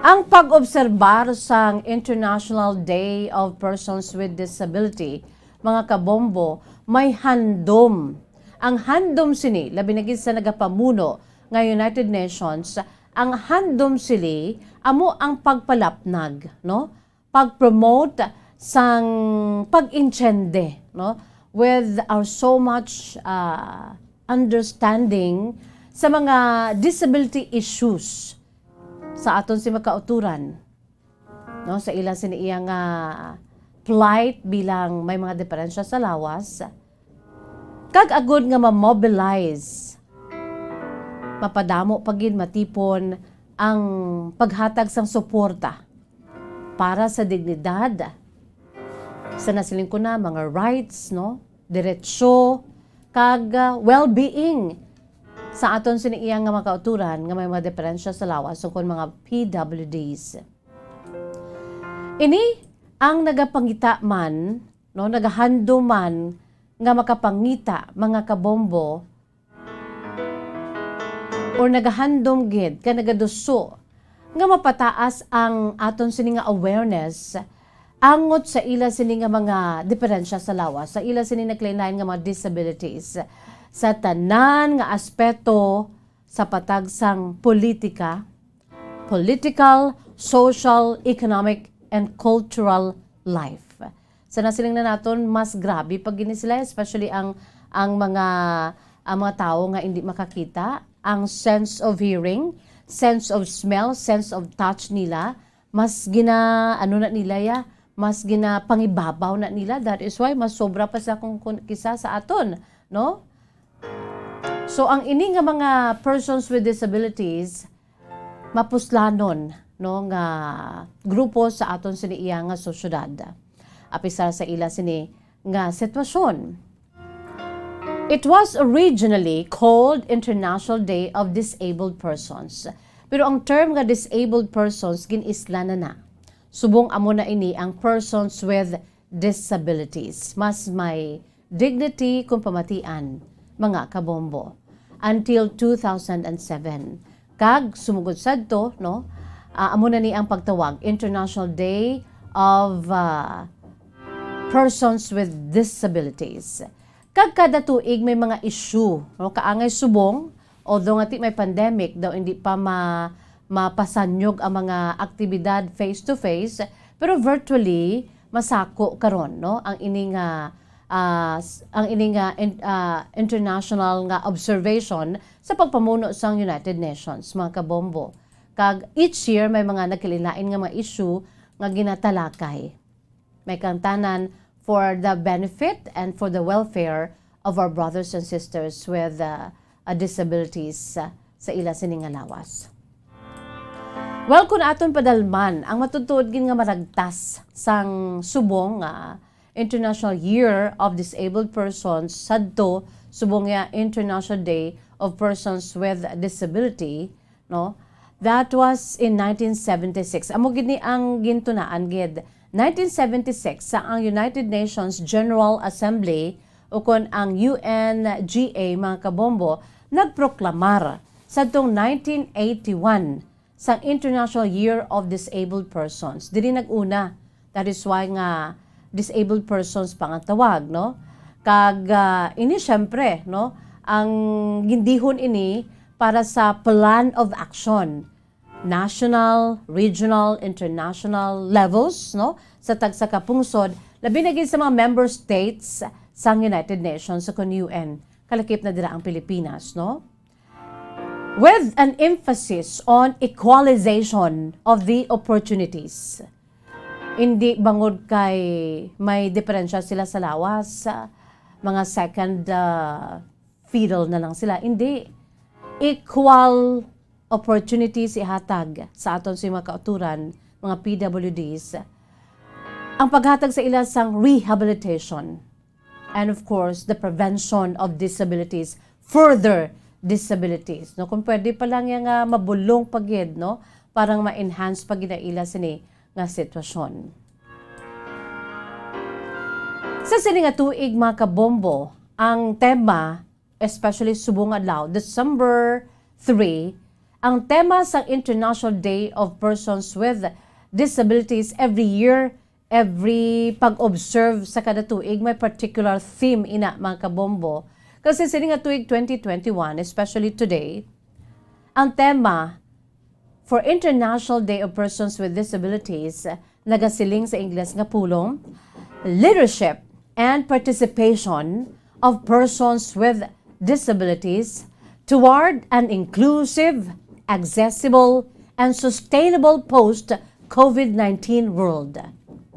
Ang pag-obserbar sang International Day of Persons with Disability, mga kabombo, may handom. Ang handom sini, labi na gid sa nagapamuno nga United Nations, ang handom sini amo ang pagpalapnag, no? Pag-promote sang pag-intiende, no? with our so much, ah, understanding sa mga disability issues sa aton sini nga kauturan, no, sa ila sini iya nga plight bilang may mga diperensya sa lawas, kag agud nga ma-mobilize, mapadamo pa gid, matipon ang paghatag sang suporta para sa dignidad, sa nasiling ko na, mga rights, no, diretsyo, kag, ah, well-being sa aton sini iya nga mga kauturan nga may mga diperensya sa lawas, ukon mga P W Ds. Ini ang nagapangita man, no, nagahandom man nga makapangita, mga kabombo, or nagahandom gid ka nagaduso nga mapataas ang aton sini nga awareness angot sa ila sini nga mga diperensya sa lawas, sa ila sini naglain-lain nga mga disabilities, sa tanan nga aspeto sa patag sang politika, political, social, economic, and cultural life. Sa nasiling na naton, mas grabe pa gini sila, especially ang, ang mga, ang mga tawo nga hindi makakita, ang sense of hearing, sense of smell, sense of touch nila, mas gina, ano na nila ya, mas ginapangibabaw na nila. That is why mas sobra pa sa kung, kung kisa sa aton, no? So, ang ini nga mga persons with disabilities, mapuslanon, no, nga grupo sa aton sini iya nga sosyedad, apisar sa ila sini nga sitwasyon. It was originally called International Day of Disabled Persons. Pero ang term nga disabled persons gin-isla na na. Subong amo na ini ang persons with disabilities. Mas may dignity kung pamatian, mga kabombo, until two thousand and seven. Kag sumugod sadto, no, ah, amo na ni ang pagtawag International Day of, ah, Persons with Disabilities. Kag kada tuig may mga issue, no, kaangay subong, although nga ti may pandemic daw hindi pa ma-, mapasanyog ang mga aktibidad face to face, pero virtually masako karon, no, ang ini nga, ah, s-, ang ini nga in-, ah, international nga observation sa pagpamuno sang United Nations, mga kabombo. Kag each year may mga nagkalain-lain nga mga issue nga ginatalakay. May kangtanan for the benefit and for the welfare of our brothers and sisters with, uh, uh, disabilities, uh, sa ila sini nga lawas. Well, kung aton padalman, ang matutuod gid nga maragtas sang subong nga International Year of Disabled Persons sadto subong nga International Day of Persons with Disability, no? That was in nineteen seventy-six. Amo gid ni ang gintunaan gid. Nineteen seventy-six, sa ang United Nations General Assembly, ukon ang U N G A, mga kabombo, nagproklamar sadtong nineteen eighty-one sang International Year of Disabled Persons. Diri nag-una. That is why nga disabled persons pa nga tawag, no? Kag, ah, ini, siyempre, no, ang gindihon ini para sa plan of action, national, regional, international levels, no, sa tagsa ka pungsod, labi na gid sa mga member states sang United Nations, sa kun U N, kalakip na dira ang Pilipinas, no? With an emphasis on equalization of the opportunities. Hindi bangod kay may diferensya sila sa lawas, sa mga second, ah, fiddle na lang sila. Hindi. Equal opportunities ihatag sa aton sa mga kauturan, mga P W Ds. Ang paghatag sa ila sang rehabilitation. And of course, the prevention of disabilities, further disabilities. No, kung pwede pa lang yan nga mabulong pa gid, no, para nga ma-enhance pa gid ang ila sini nga sitwasyon. Sa sini nga tuig, mga kabombo, ang tema, especially subong adlaw, December three, ang tema sa International Day of Persons with Disabilities every year, every pag-observe sa kada tuig, may particular theme ina, mga kabombo. Kasi sini nga tuig twenty twenty-one, especially today, ang tema for International Day of Persons with Disabilities, nagasiling sa Ingles nga pulong, Leadership and participation of persons with disabilities toward an inclusive, accessible, and sustainable post-COVID nineteen world.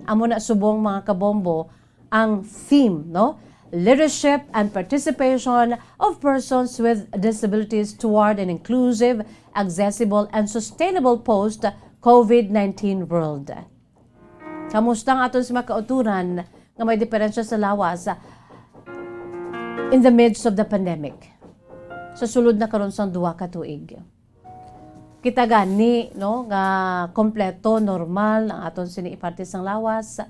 Amo na subong, mga kabombo, ang theme, no? Leadership and participation of persons with disabilities toward an inclusive, accessible, and sustainable post-COVID nineteen world. Kamusta ang aton sa mga kauturan nga may diferensya sa lawas in the midst of the pandemic? Sa sulod na karon sang duha ka tuig, kita gani, no, nga kompleto, normal ang aton sini iparte sang lawas,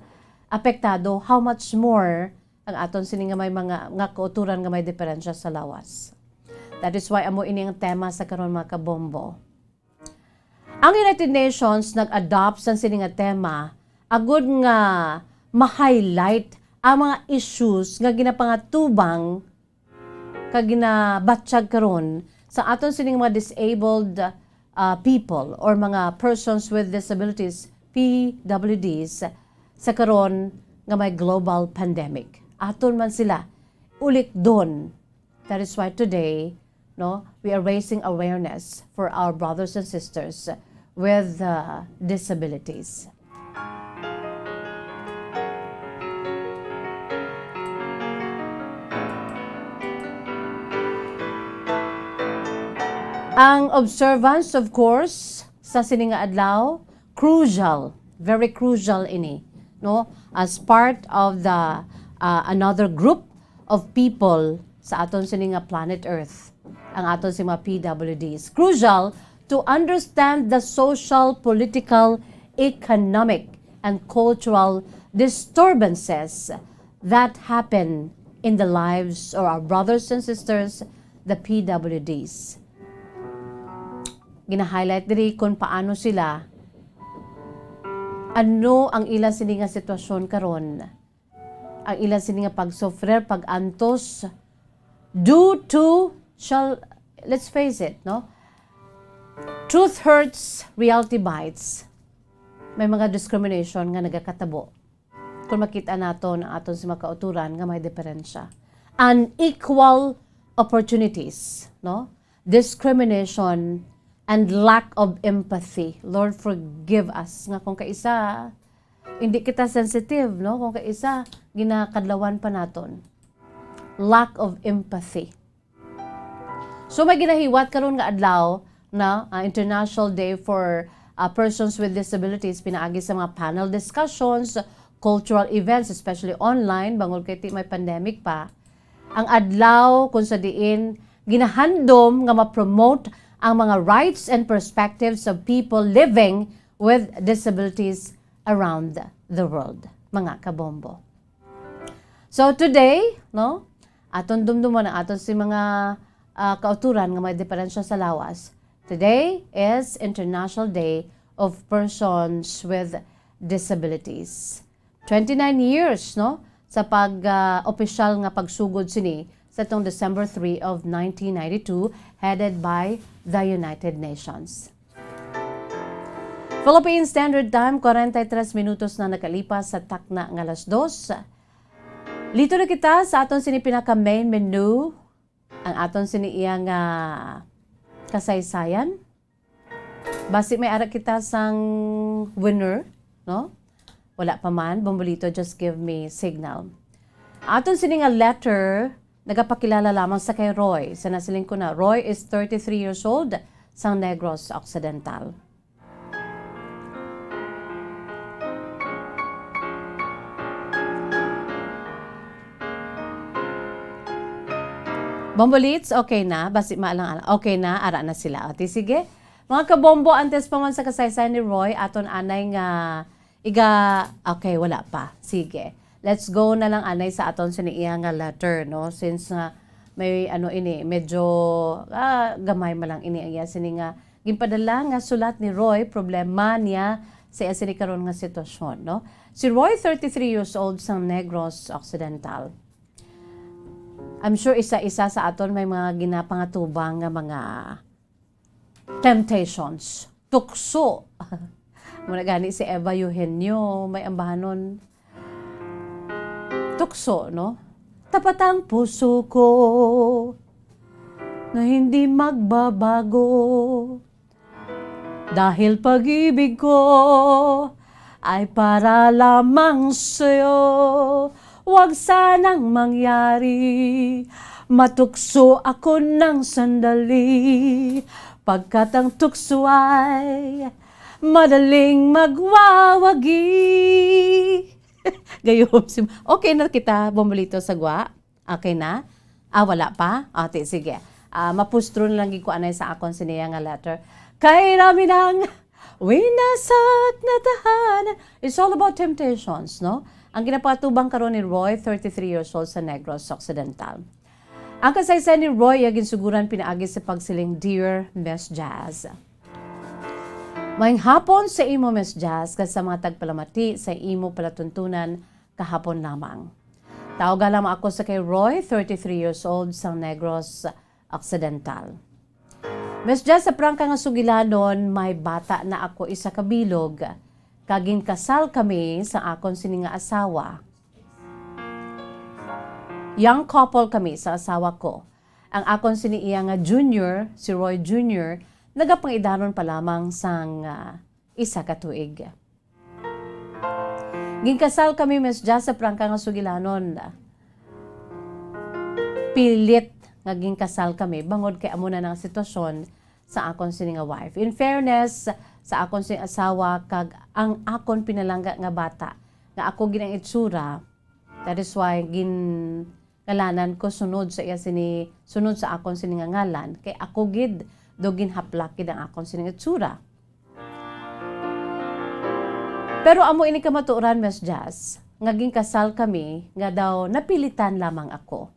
apektado, how much more ang aton sini nga may mga, nga kauturan nga may diferensya sa lawas? That is why amo ini ang tema sa karon, mga kabombo. Ang United Nations nag-adopt sang sini nga tema agud nga ma-highlight ang mga issues nga ginapangatubang kag ginabatyag karon sa aton sining mga disabled, ah, people or mga persons with disabilities, P W Ds, sa karon nga may global pandemic. Aton man sila ulikdon. That is why today, no, we are raising awareness for our brothers and sisters with, uh, disabilities. Ang observance, of course, sa sini nga adlaw, crucial, very crucial ini, no? As part of the, uh, another group of people sa aton sini nga planet Earth, ang aton si mga P W Ds. Crucial to understand the social, political, economic, and cultural disturbances that happen in the lives of our brothers and sisters, the P W Ds. Gina-highlight diri kung paano sila, ano ang ila sini nga sitwasyon karon, ang ila sini nga pagsufrir, pag-antos, due to, shall, let's face it, no? Truth hurts, reality bites. May mga discrimination nga nagakatabo kung makita naton ang aton sa mga kauturan nga may diferensya. Unequal opportunities, no? Discrimination and lack of empathy. Lord, forgive us nga kung kaisa, hindi kita sensitive, no? Kung kaisa, ginakadlawan pa naton. Lack of empathy. So, may ginahiwat karon nga adlaw na, ah, International Day for, ah, Persons with Disabilities, pinaagi sa mga panel discussions, cultural events, especially online, bangod kay ti may pandemic pa. Ang adlaw kung sa diin ginahandom nga ma-promote ang mga rights and perspectives of people living with disabilities around the world, mga kabombo. So today, no, aton dumdumon ang aton si mga, ah, kauturan nga may diferensya sa lawas. Today is International Day of Persons with Disabilities. Twenty-nine years, no, sa pag, ah, opisyal nga pagsugod sini sa tong December three of nineteen ninety-two, headed by the United Nations. Philippine Standard Time, kwarenta y tres minutos na nakalipas sa takna nga alas dos. Lito na kita sa aton sini pinaka main menu, ang aton sini iya nga kasaysayan. Basi may ara kita sang winner, no? Wala pa man, Bombolito, just give me signal. Aton sini nga letter, nagapakilala lamang sa kay Roy. Sa nasiling ko na, Roy is thirty-three years old, sang Negros Occidental. Bombolits, okay na? Basi ma lang, okay na? Ara na sila. O, ti, sige. Mga kabombo, antes pa man sa kasaysayan ni Roy, aton anay nga iga, okay, wala pa. Sige. Let's go na lang anay sa aton sini iya nga letter, no? Since nga may ano ini, medyo, ah, gamay man lang ini ang iya sini nga ginpadala nga sulat ni Roy, problema niya sa iya sini karon nga sitwasyon, no? Si Roy, thirty-three years old, sang Negros Occidental. I'm sure isa-isa sa aton may mga ginapangatubang nga mga temptations, tukso. Muna gani si Eva Eugenio, may ambahanon. tukso, no? Tapat ang puso ko na hindi magbabago. Dahil pag-ibig ko ay para lamang sa'yo. Huwag sanang mangyari, matukso ako ng sandali, pagkat ang tukso ay madaling magwawagi. Gayom si... Okay na kita, Bombolito sa gwa? Okay na? Ah, wala pa? Ah, ti, sige. Ah, mapustro na lang gid ko anay sa akon siniya nga letter. Kay rami nang winasak na tahanan. It's all about temptations, no? Ang ginapatubang karon ni Roy, thirty-three years old sa Negros Occidental. Ang kasaysayan ni Roy iya ginsuguran pinaagi sa pagsiling, "Dear Miss Jazz." Maayong hapon sa imo, Miss Jazz, kag sa mga tagpalamati sa imo palatuntunan kahapon lamang. Tawga lamang ako sa kay Roy, thirty-three years old, sang Negros Occidental. Miss Jazz, sa prangka nga sugilanon, may bata na ako isa ka bilog, kag ginkasal kami sa akon sini nga asawa. Young couple kami sa asawa ko. Ang akon sini iya nga junior, si Roy Junior, nagapangidanon pa lamang sang, ah, isa ka tuig. Ginkasal kami, Miss Jazz, sa prangka nga sugilanon. Pilit nga ginkasal kami, bangod kay amo na ang sitwasyon sa akon sini nga wife. In fairness, sa akon sini asawa kag ang akon pinalangga nga bata, nga ako gid ang itsura, that is why gin-, ngalanan ko sunod sa iya sini, sunod sa akon sini nga ngalan, kay ako gid daw ginhaplak gid ang akon sini nga itsura. Pero amo ini kamatuoran, Miss Jazz, nga ginkasal kami nga daw napilitan lamang ako.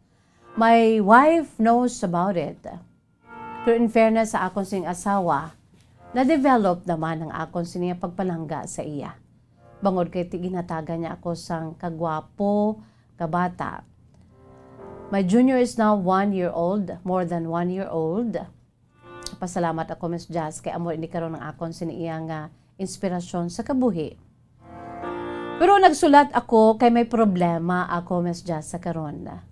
My wife knows about it. Pero in fairness sa akon sing asawa, na-develop naman ang akon sini nga pagpalangga sa iya. Bangod kay ti-, ginhatagan niya ako sang kagwapo nga bata. My junior is now one year old, more than one year old. Pasalamat ako, Miss Jazz, kay amo ini karon ang akon sini iya nga inspirasyon sa kabuhi. Pero nagsulat ako kay may problema ako, Miss Jazz, sa karon.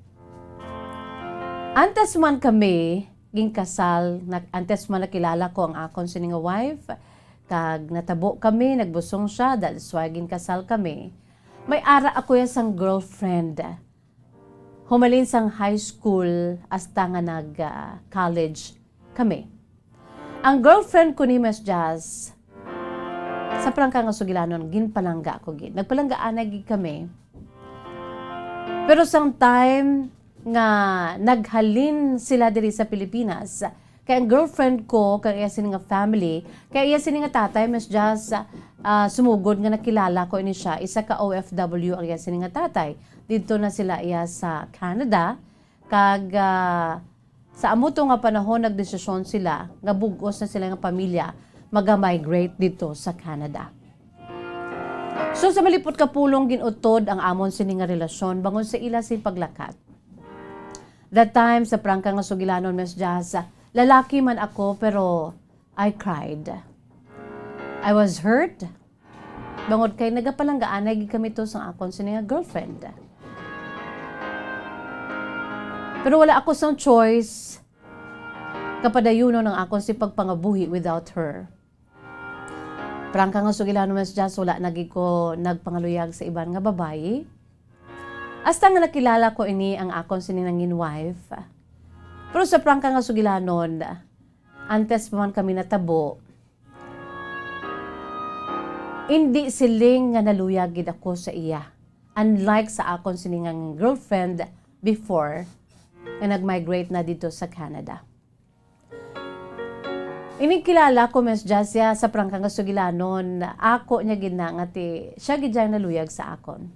Antes man kami ginkasal, nag-, antes man nakilala ko ang akon sini nga wife, kag natabo kami, nagbusong siya, that's why ginkasal kami. May ara ako ya sang girlfriend. Humalin sang high school hasta nga nag, ah, college kami. Ang girlfriend ko ni Miss Jazz, sa prangka nga sugilanon, ginpalangga ko gid. Nagpalanggaanay gid kami. Pero sang time nga naghalin sila diri sa Pilipinas, kay ang girlfriend ko, kay iya sini nga family, kay iya sini nga tatay, Miss Jazz, ah, sumugod nga nakilala ko ini siya, isa ka O F W ang iya sini nga tatay. Didto na sila iya sa Canada, kag, ah, sa amo to nga panahon, nagdesisyon sila nga bug-os na sila nga pamilya maga-migrate didto sa Canada. So, sa malipot ka pulong, gin-utod ang amon sini nga relasyon bangod sa ila sing paglakat. That time, sa prangka nga sugilanon, Miss Jazz, lalaki man ako, pero I cried. I was hurt. Bangod kay nagapalanggaanay gid kami to sang akon sini nga girlfriend. Pero wala ako sang choice. Kapadayunon ang akon si pagpangabuhi without her. Prangka nga sugilanon, Miss Jazz, wala na gid ko nagpangaluyag sa iban nga babayi. Hasta nga nakilala ko ini ang akon sini nangin wife. Pero sa prangka nga sugilanon, antes pa man kami natabo, indi siling nga naluyag gid ako sa iya, unlike sa akon sini nga girlfriend before nga nag-migrate na didto sa Canada. Inig kilala ko, Miss Jazz, ya sa prangka nga sugilanon, ako niya gid na nga ti-, siya gid ang naluyag sa akon.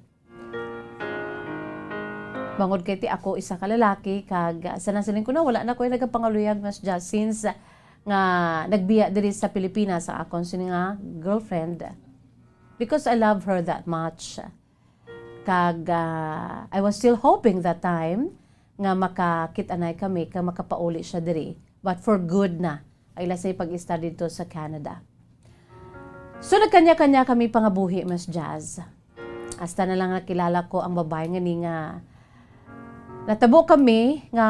Bangod kay ti ako isa ka lalaki, kag, ah, sa nasiling ko na, wala na ko'y nagapangaluyag, Miss Jazz, since, ah, nga nagbiya diri sa Pilipinas ang akon sini nga girlfriend. Because I love her that much. Kag, ah, I was still hoping that time nga makakit-anay kami kag makapauli siya diri. But for good na, ay ila sa pag-istar dito sa Canada. So, nagkanya-kanya kami pangabuhi, Miss Jazz. Hasta na lang nakilala ko ang babae nga ni nga natabo kami nga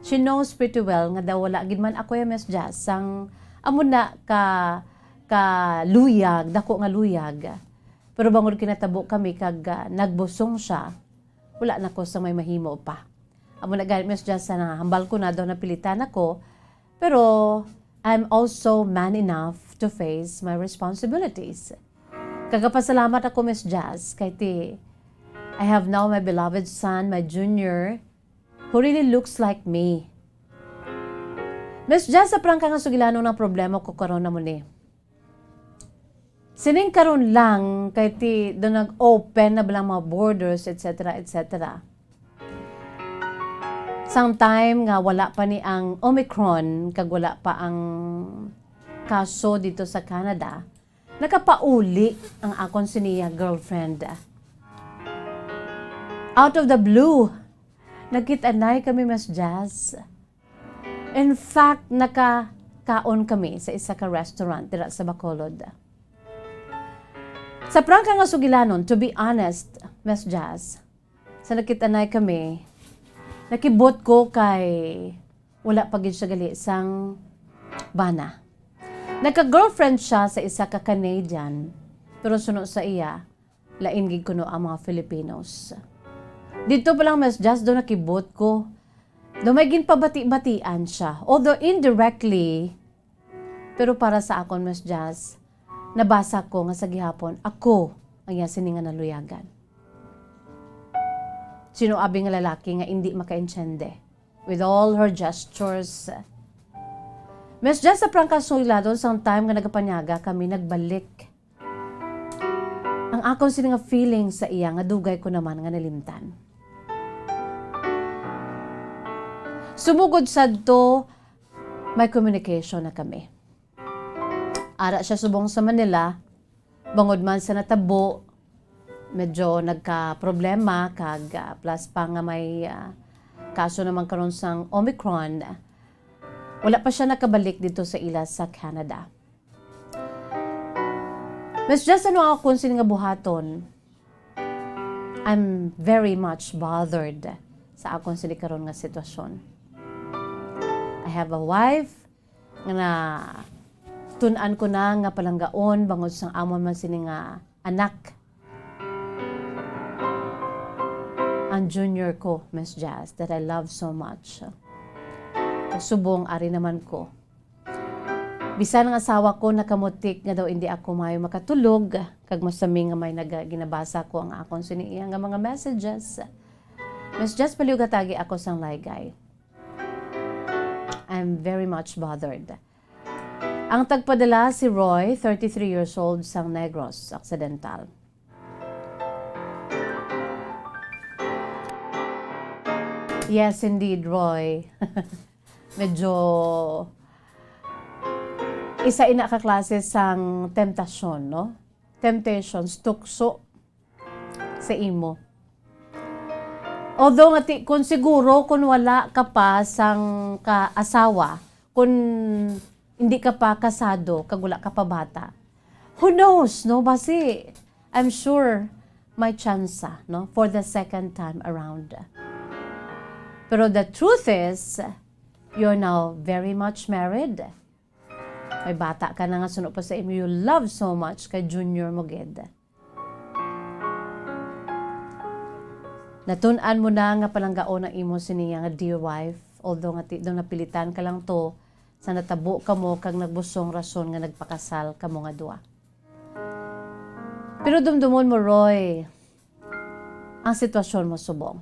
she knows pretty well nga daw wala gid man ako ya, Miss Jazz. Sang amo na ka, ka luyag, dako nga luyag. Pero bangod kinatabo kami kag, ah, nagbusong siya, wala na ko sa may mahimo pa. Amo na gani, Miss Jazz, sa nahambal ko na daw napilitan ako, pero I'm also man enough to face my responsibilities. Kagapasalamat ako, Miss Jazz, kay ti I have now my beloved son, my junior, who really looks like me. Miss Jazz, sa prangka nga sugilanon, ang problema ko karon na mo ni. Sining karon lang kay ti do nag-open na ba lang mga borders, et cetera, et cetera. Sang time nga wala pa ni ang Omicron kag wala pa ang kaso dito sa Canada, nakapauli ang akon siniya girlfriend. Out of the blue, nagkita-anay kami, Miss Jazz. In fact, nakakaon kami sa isa ka restaurant dira sa Bacolod. Sa prangka nga sugilanon, to be honest, Miss Jazz, sa nakita-anay kami, nakibot ko kay wala pa gid siya gali sang bana. Nagka-girlfriend siya sa isa ka Canadian, pero suno sa iya, lain gid kuno ang mga Filipinos. Dito pa lang, Miss Jazz, do nakibot ko. Do may ginpabati-batian siya. Although indirectly, pero para sa akon, Miss Jazz, nabasa ko nga sa gihapon, ako ang iya sini nga naluyagan. Sino abi nga lalaki nga indi makaintiende with all her gestures? Miss Jazz, sa prangka sugilanon, sang time nga nagapanyaga kami, nagbalik ang akon sini nga feeling sa iya nga dugay ko naman nga nalimtan. Sumugod sadto, may communication na kami. Ara siya subong sa Manila, bangod man sa natabo, medyo nagka-problema, kag, ah, plus pa nga may, ah, kaso naman karon sang Omicron, wala pa siya nakabalik dito sa ila sa Canada. Miss Jazz, ano ang akon sini nga buhaton? I'm very much bothered sa akon sini karon nga sitwasyon. I have a wife nga na tun-an ko na nga palanggaon bangod sang amon man sini nga anak. Ang junior ko, Miss Jazz, that I love so much. Subong ari naman ko. Bisan ang asawa ko nakamutik nga daw indi ako maayo makatulog, kag masami nga may naga-, ginabasa ko ang akon sini iya nga mga messages. Miss Jazz, palihog hatagi ako sang laygay. I'm very much bothered. Ang tagpadala si Roy, thirty-three years old, sang Negros Occidental. Yes, indeed, Roy. Medyo isa ina ka klase sang temptasyon, no? Temptations, tukso sa imo. Although nga ti-, kung siguro kung wala ka pa sang ka-asawa, kung hindi ka pa kasado, kag wala ka pa bata, who knows, no? Basi, I'm sure may tsansa, no? For the second time around. Pero the truth is, you're now very much married. May bata ka na nga suno pa sa imo, you love so much kay junior mo gid. Natun-an mo na nga palanggaon ang imo siniya nga dear wife, although nga ti-, daw napilitan ka lang to, sa natabo ka mo kag nagbusong rason nga nagpakasal kamo nga duha. Pero dumdumon mo, Roy, ang sitwasyon mo subong.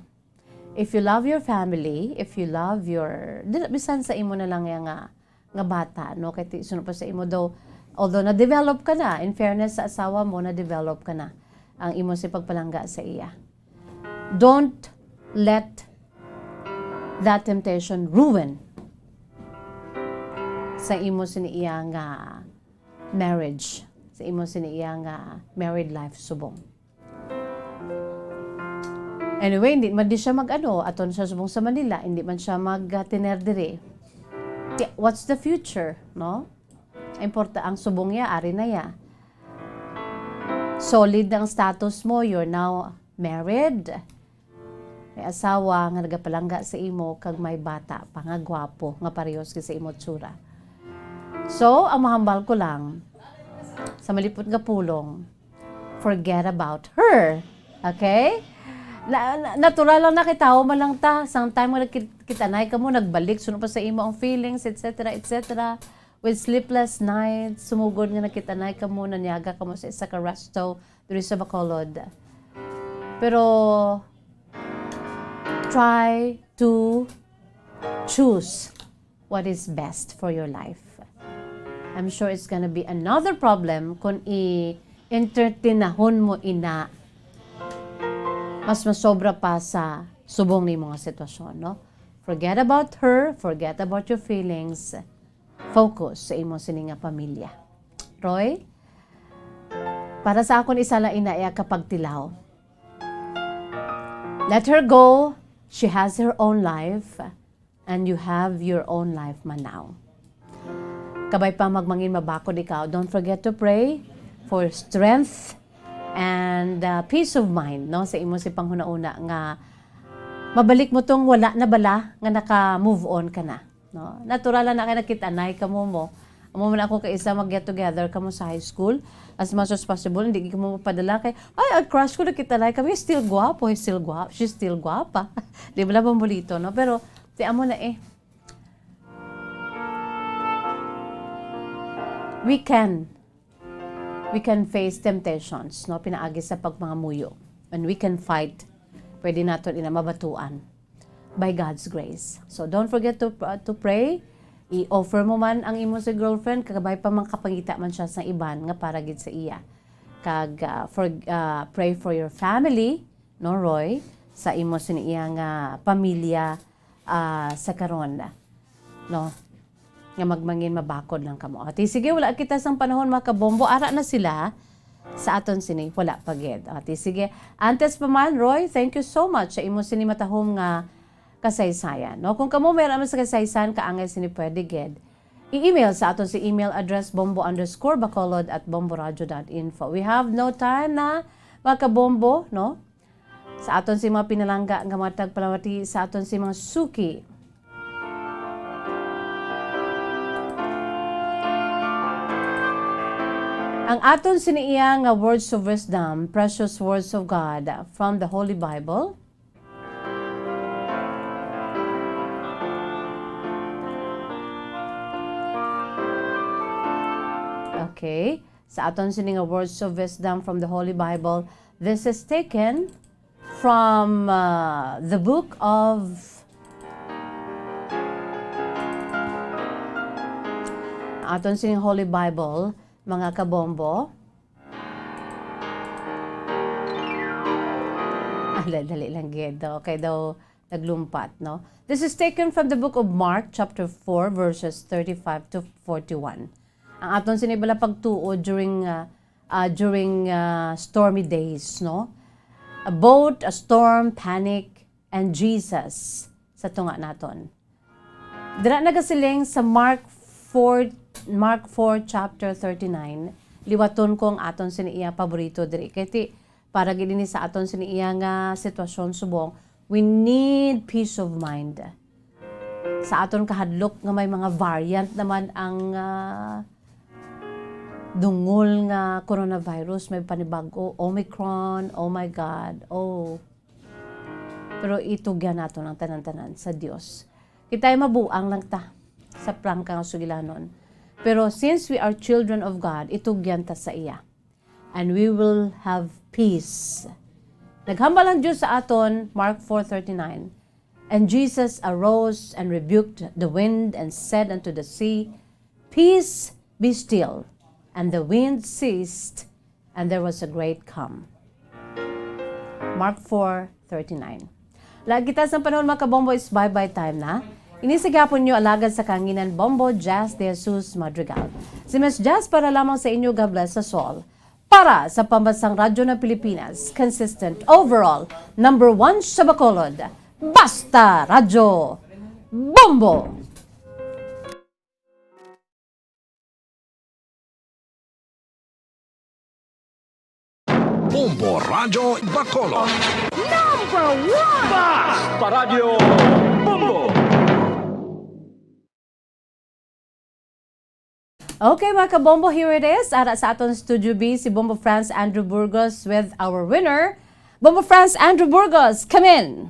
If you love your family, if you love your, di, bisan sa imo na lang ya nga, nga bata, no? Kay ti-, suno pa sa imo daw, although na-develop ka na, in fairness sa asawa mo, na-develop ka na ang imo si pagpalangga sa iya. Don't let that temptation ruin sa imo sini iya nga marriage, sa imo sini iya nga married life subong. Anyway, hindi man di siya mag-ano, aton siya subong sa Manila, hindi man siya mag-tener diri. Ti-, what's the future, no? Importa ang subong niya, ari na ya. solid na ang status mo, you're now married. May asawa nga nagapalangga sa imo kag may bata pa nga gwapo nga parehas gid sa imo tsura. So, ang mahambal ko lang, sa malipot nga pulong, forget about her. Okay? Na, na, natural lang na kay tawo man lang ta. Sometime nga nagkit-, kitanay ka mo, nagbalik, suno pa sa imo ang feelings, et cetera, et cetera. With sleepless nights, sumugod nga nakitanay ka mo, nanyaga ka mo sa isa ka resto, diri sa Bacolod. Pero, try to choose what is best for your life. I'm sure it's gonna be another problem kung i-entertainahon mo ina. Mas masobra pa sa subong nimo nga sitwasyon, no? Forget about her, forget about your feelings. Focus sa imo sini nga pamilya. Roy, para sa akon, isa lang ina iya ka pagtilaw. Let her go. She has her own life, and you have your own life man now. Kabay pa magmangin mabakod ikaw, don't forget to pray for strength and, uh, peace of mind, no, sa imo si panghunahuna nga mabalik mo tong wala na bala nga naka-move on ka na, no? Natural lang na kay nakitanay ka mo mo. Amo man ako kay isa mag-get together ka mo sa high school. As much as possible, hindi ka mo mapadala kay, "Ay, ang crush ko, nakitanay kami." Still guapo, he's still guap-, she's still guapa. Di ba, Bombolito, no? Pero, ti amo na eh. We can. We can face temptations, no? Pinaagi sa pagpangamuyo. And we can fight. Pwede naton ina mabatuan by God's grace. So, don't forget to, uh, to pray. I-offer mo man ang imo sa girlfriend, kagabay pa, makapangita man siya sa iban nga para gid sa iya. Kag, uh, for, uh, pray for your family, no, Roy, sa imo sini iya nga pamilya, ah, sa karon, no, nga magmangin mabakod lang kamo. Ati, sige, wala kita sang panahon, mga kabombo. Ara na sila sa aton sini. Wala pa gid. Ati, sige. Antes pa man, Roy, thank you so much sa imo sini matahom nga kasaysayan. No, kung kamo may aram sa kasaysayan, kaangay sini pwede gid i-email sa aton si email address, bombo underscore bacolod at bomboradio dot info. We have no time na, mga kabombo, no? Sa aton si mga pinalangga nga mga tagpalamati, sa aton si mga suki. Ang aton sini iya nga words of wisdom, precious words of God from the Holy Bible. Okay. Sa aton sini nga words of wisdom from the Holy Bible, this is taken from, uh, the book of, aton sining Holy Bible, mga kabombo. Ah, dali, dali lang gid, okay daw, naglumpat, no? This is taken from the book of Mark, chapter four, verses thirty-five to forty-one. Ang aton sini bala pagtuo during, uh, uh, during, uh, stormy days, no? A boat, a storm, panic, and Jesus sa tunga naton. Dira nagasiling sa Mark four, Mark four chapter thirty-nine, liwaton ko ang aton sini iya paborito diri. Kay ti, para gid ini sa aton sini iya nga sitwasyon subong, we need peace of mind. Sa aton kahadlok nga may mga variant naman ang, ah, dungol nga coronavirus, may panibag-o, Omicron, oh my God, oh. Pero itugyan naton ang tanan-tanan sa Dios. Kita'y mabuang lang ta sa prangka nga sugilanon. Pero since we are children of God, itugyan ta sa iya. And we will have peace. Naghambal ang Dios sa aton, Mark four thirty-nine, "And Jesus arose and rebuked the wind and said unto the sea, 'Peace, be still.' And the wind ceased, and there was a great calm." Mark four thirty-nine. Lagi kita sa panahon, mga kabombo, is bye-bye time na. Ini sa gihapon nyo, alagad sa kanginan, Bombo Jazz de Jesus Madrigal. Si Miss Jazz para lamang sa inyo, God bless us all. Para sa Pambansang Radyo ng Pilipinas, consistent, overall, number one sa Bacolod, Basta Radyo Bombo! Bombo Radyo Bacolod. Number one! Bas! Paradyo Bombo! Okay, mga kabombo, here it is. Ara sa aton Studio B, si Bombo Franz Andrew Burgos with our winner. Bombo Franz Andrew Burgos, come in!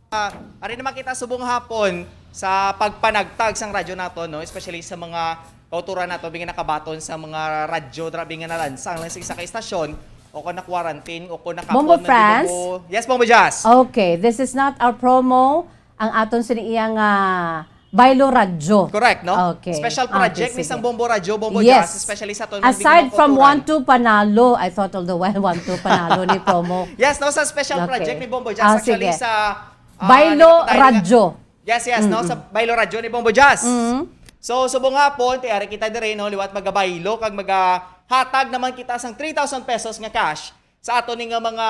Ah, ari naman kita subong hapon sa pagpanagtag sang radyo nato, no? Especially sa mga kauturan nato, bing nakabaton sa mga radyo, dra-, bing nalansang lang sa isa ka istasyon, o kung na-quarantine, o kung nakapon Bombo man di Franz? Bombo. Yes, Bombo Jazz. Okay, this is not our promo. Ang aton sini iyang, ah, Baylo Radyo. Correct, no? Okay. Special Okay, project ni sige. Sang Bombo Radyo, Bombo Yes. Jazz, especially sa aton Aside mga from kauturan. One two Panalo, I thought all the while One two Panalo ni promo. Yes, no, sa special Okay. Project ni Bombo Jazz, Ah, actually, sige. Sa, ah, Baylo nagpatay nga Radyo. Yes, yes, no, Mm-mm. Sa Baylo Radyo ni Bombo Jazz. Mm. So, subong hapon, ti ari kita dire, no, liwat magabaylo, kag magahatag naman kita sang three thousand pesos nga cash sa ato ni nga mga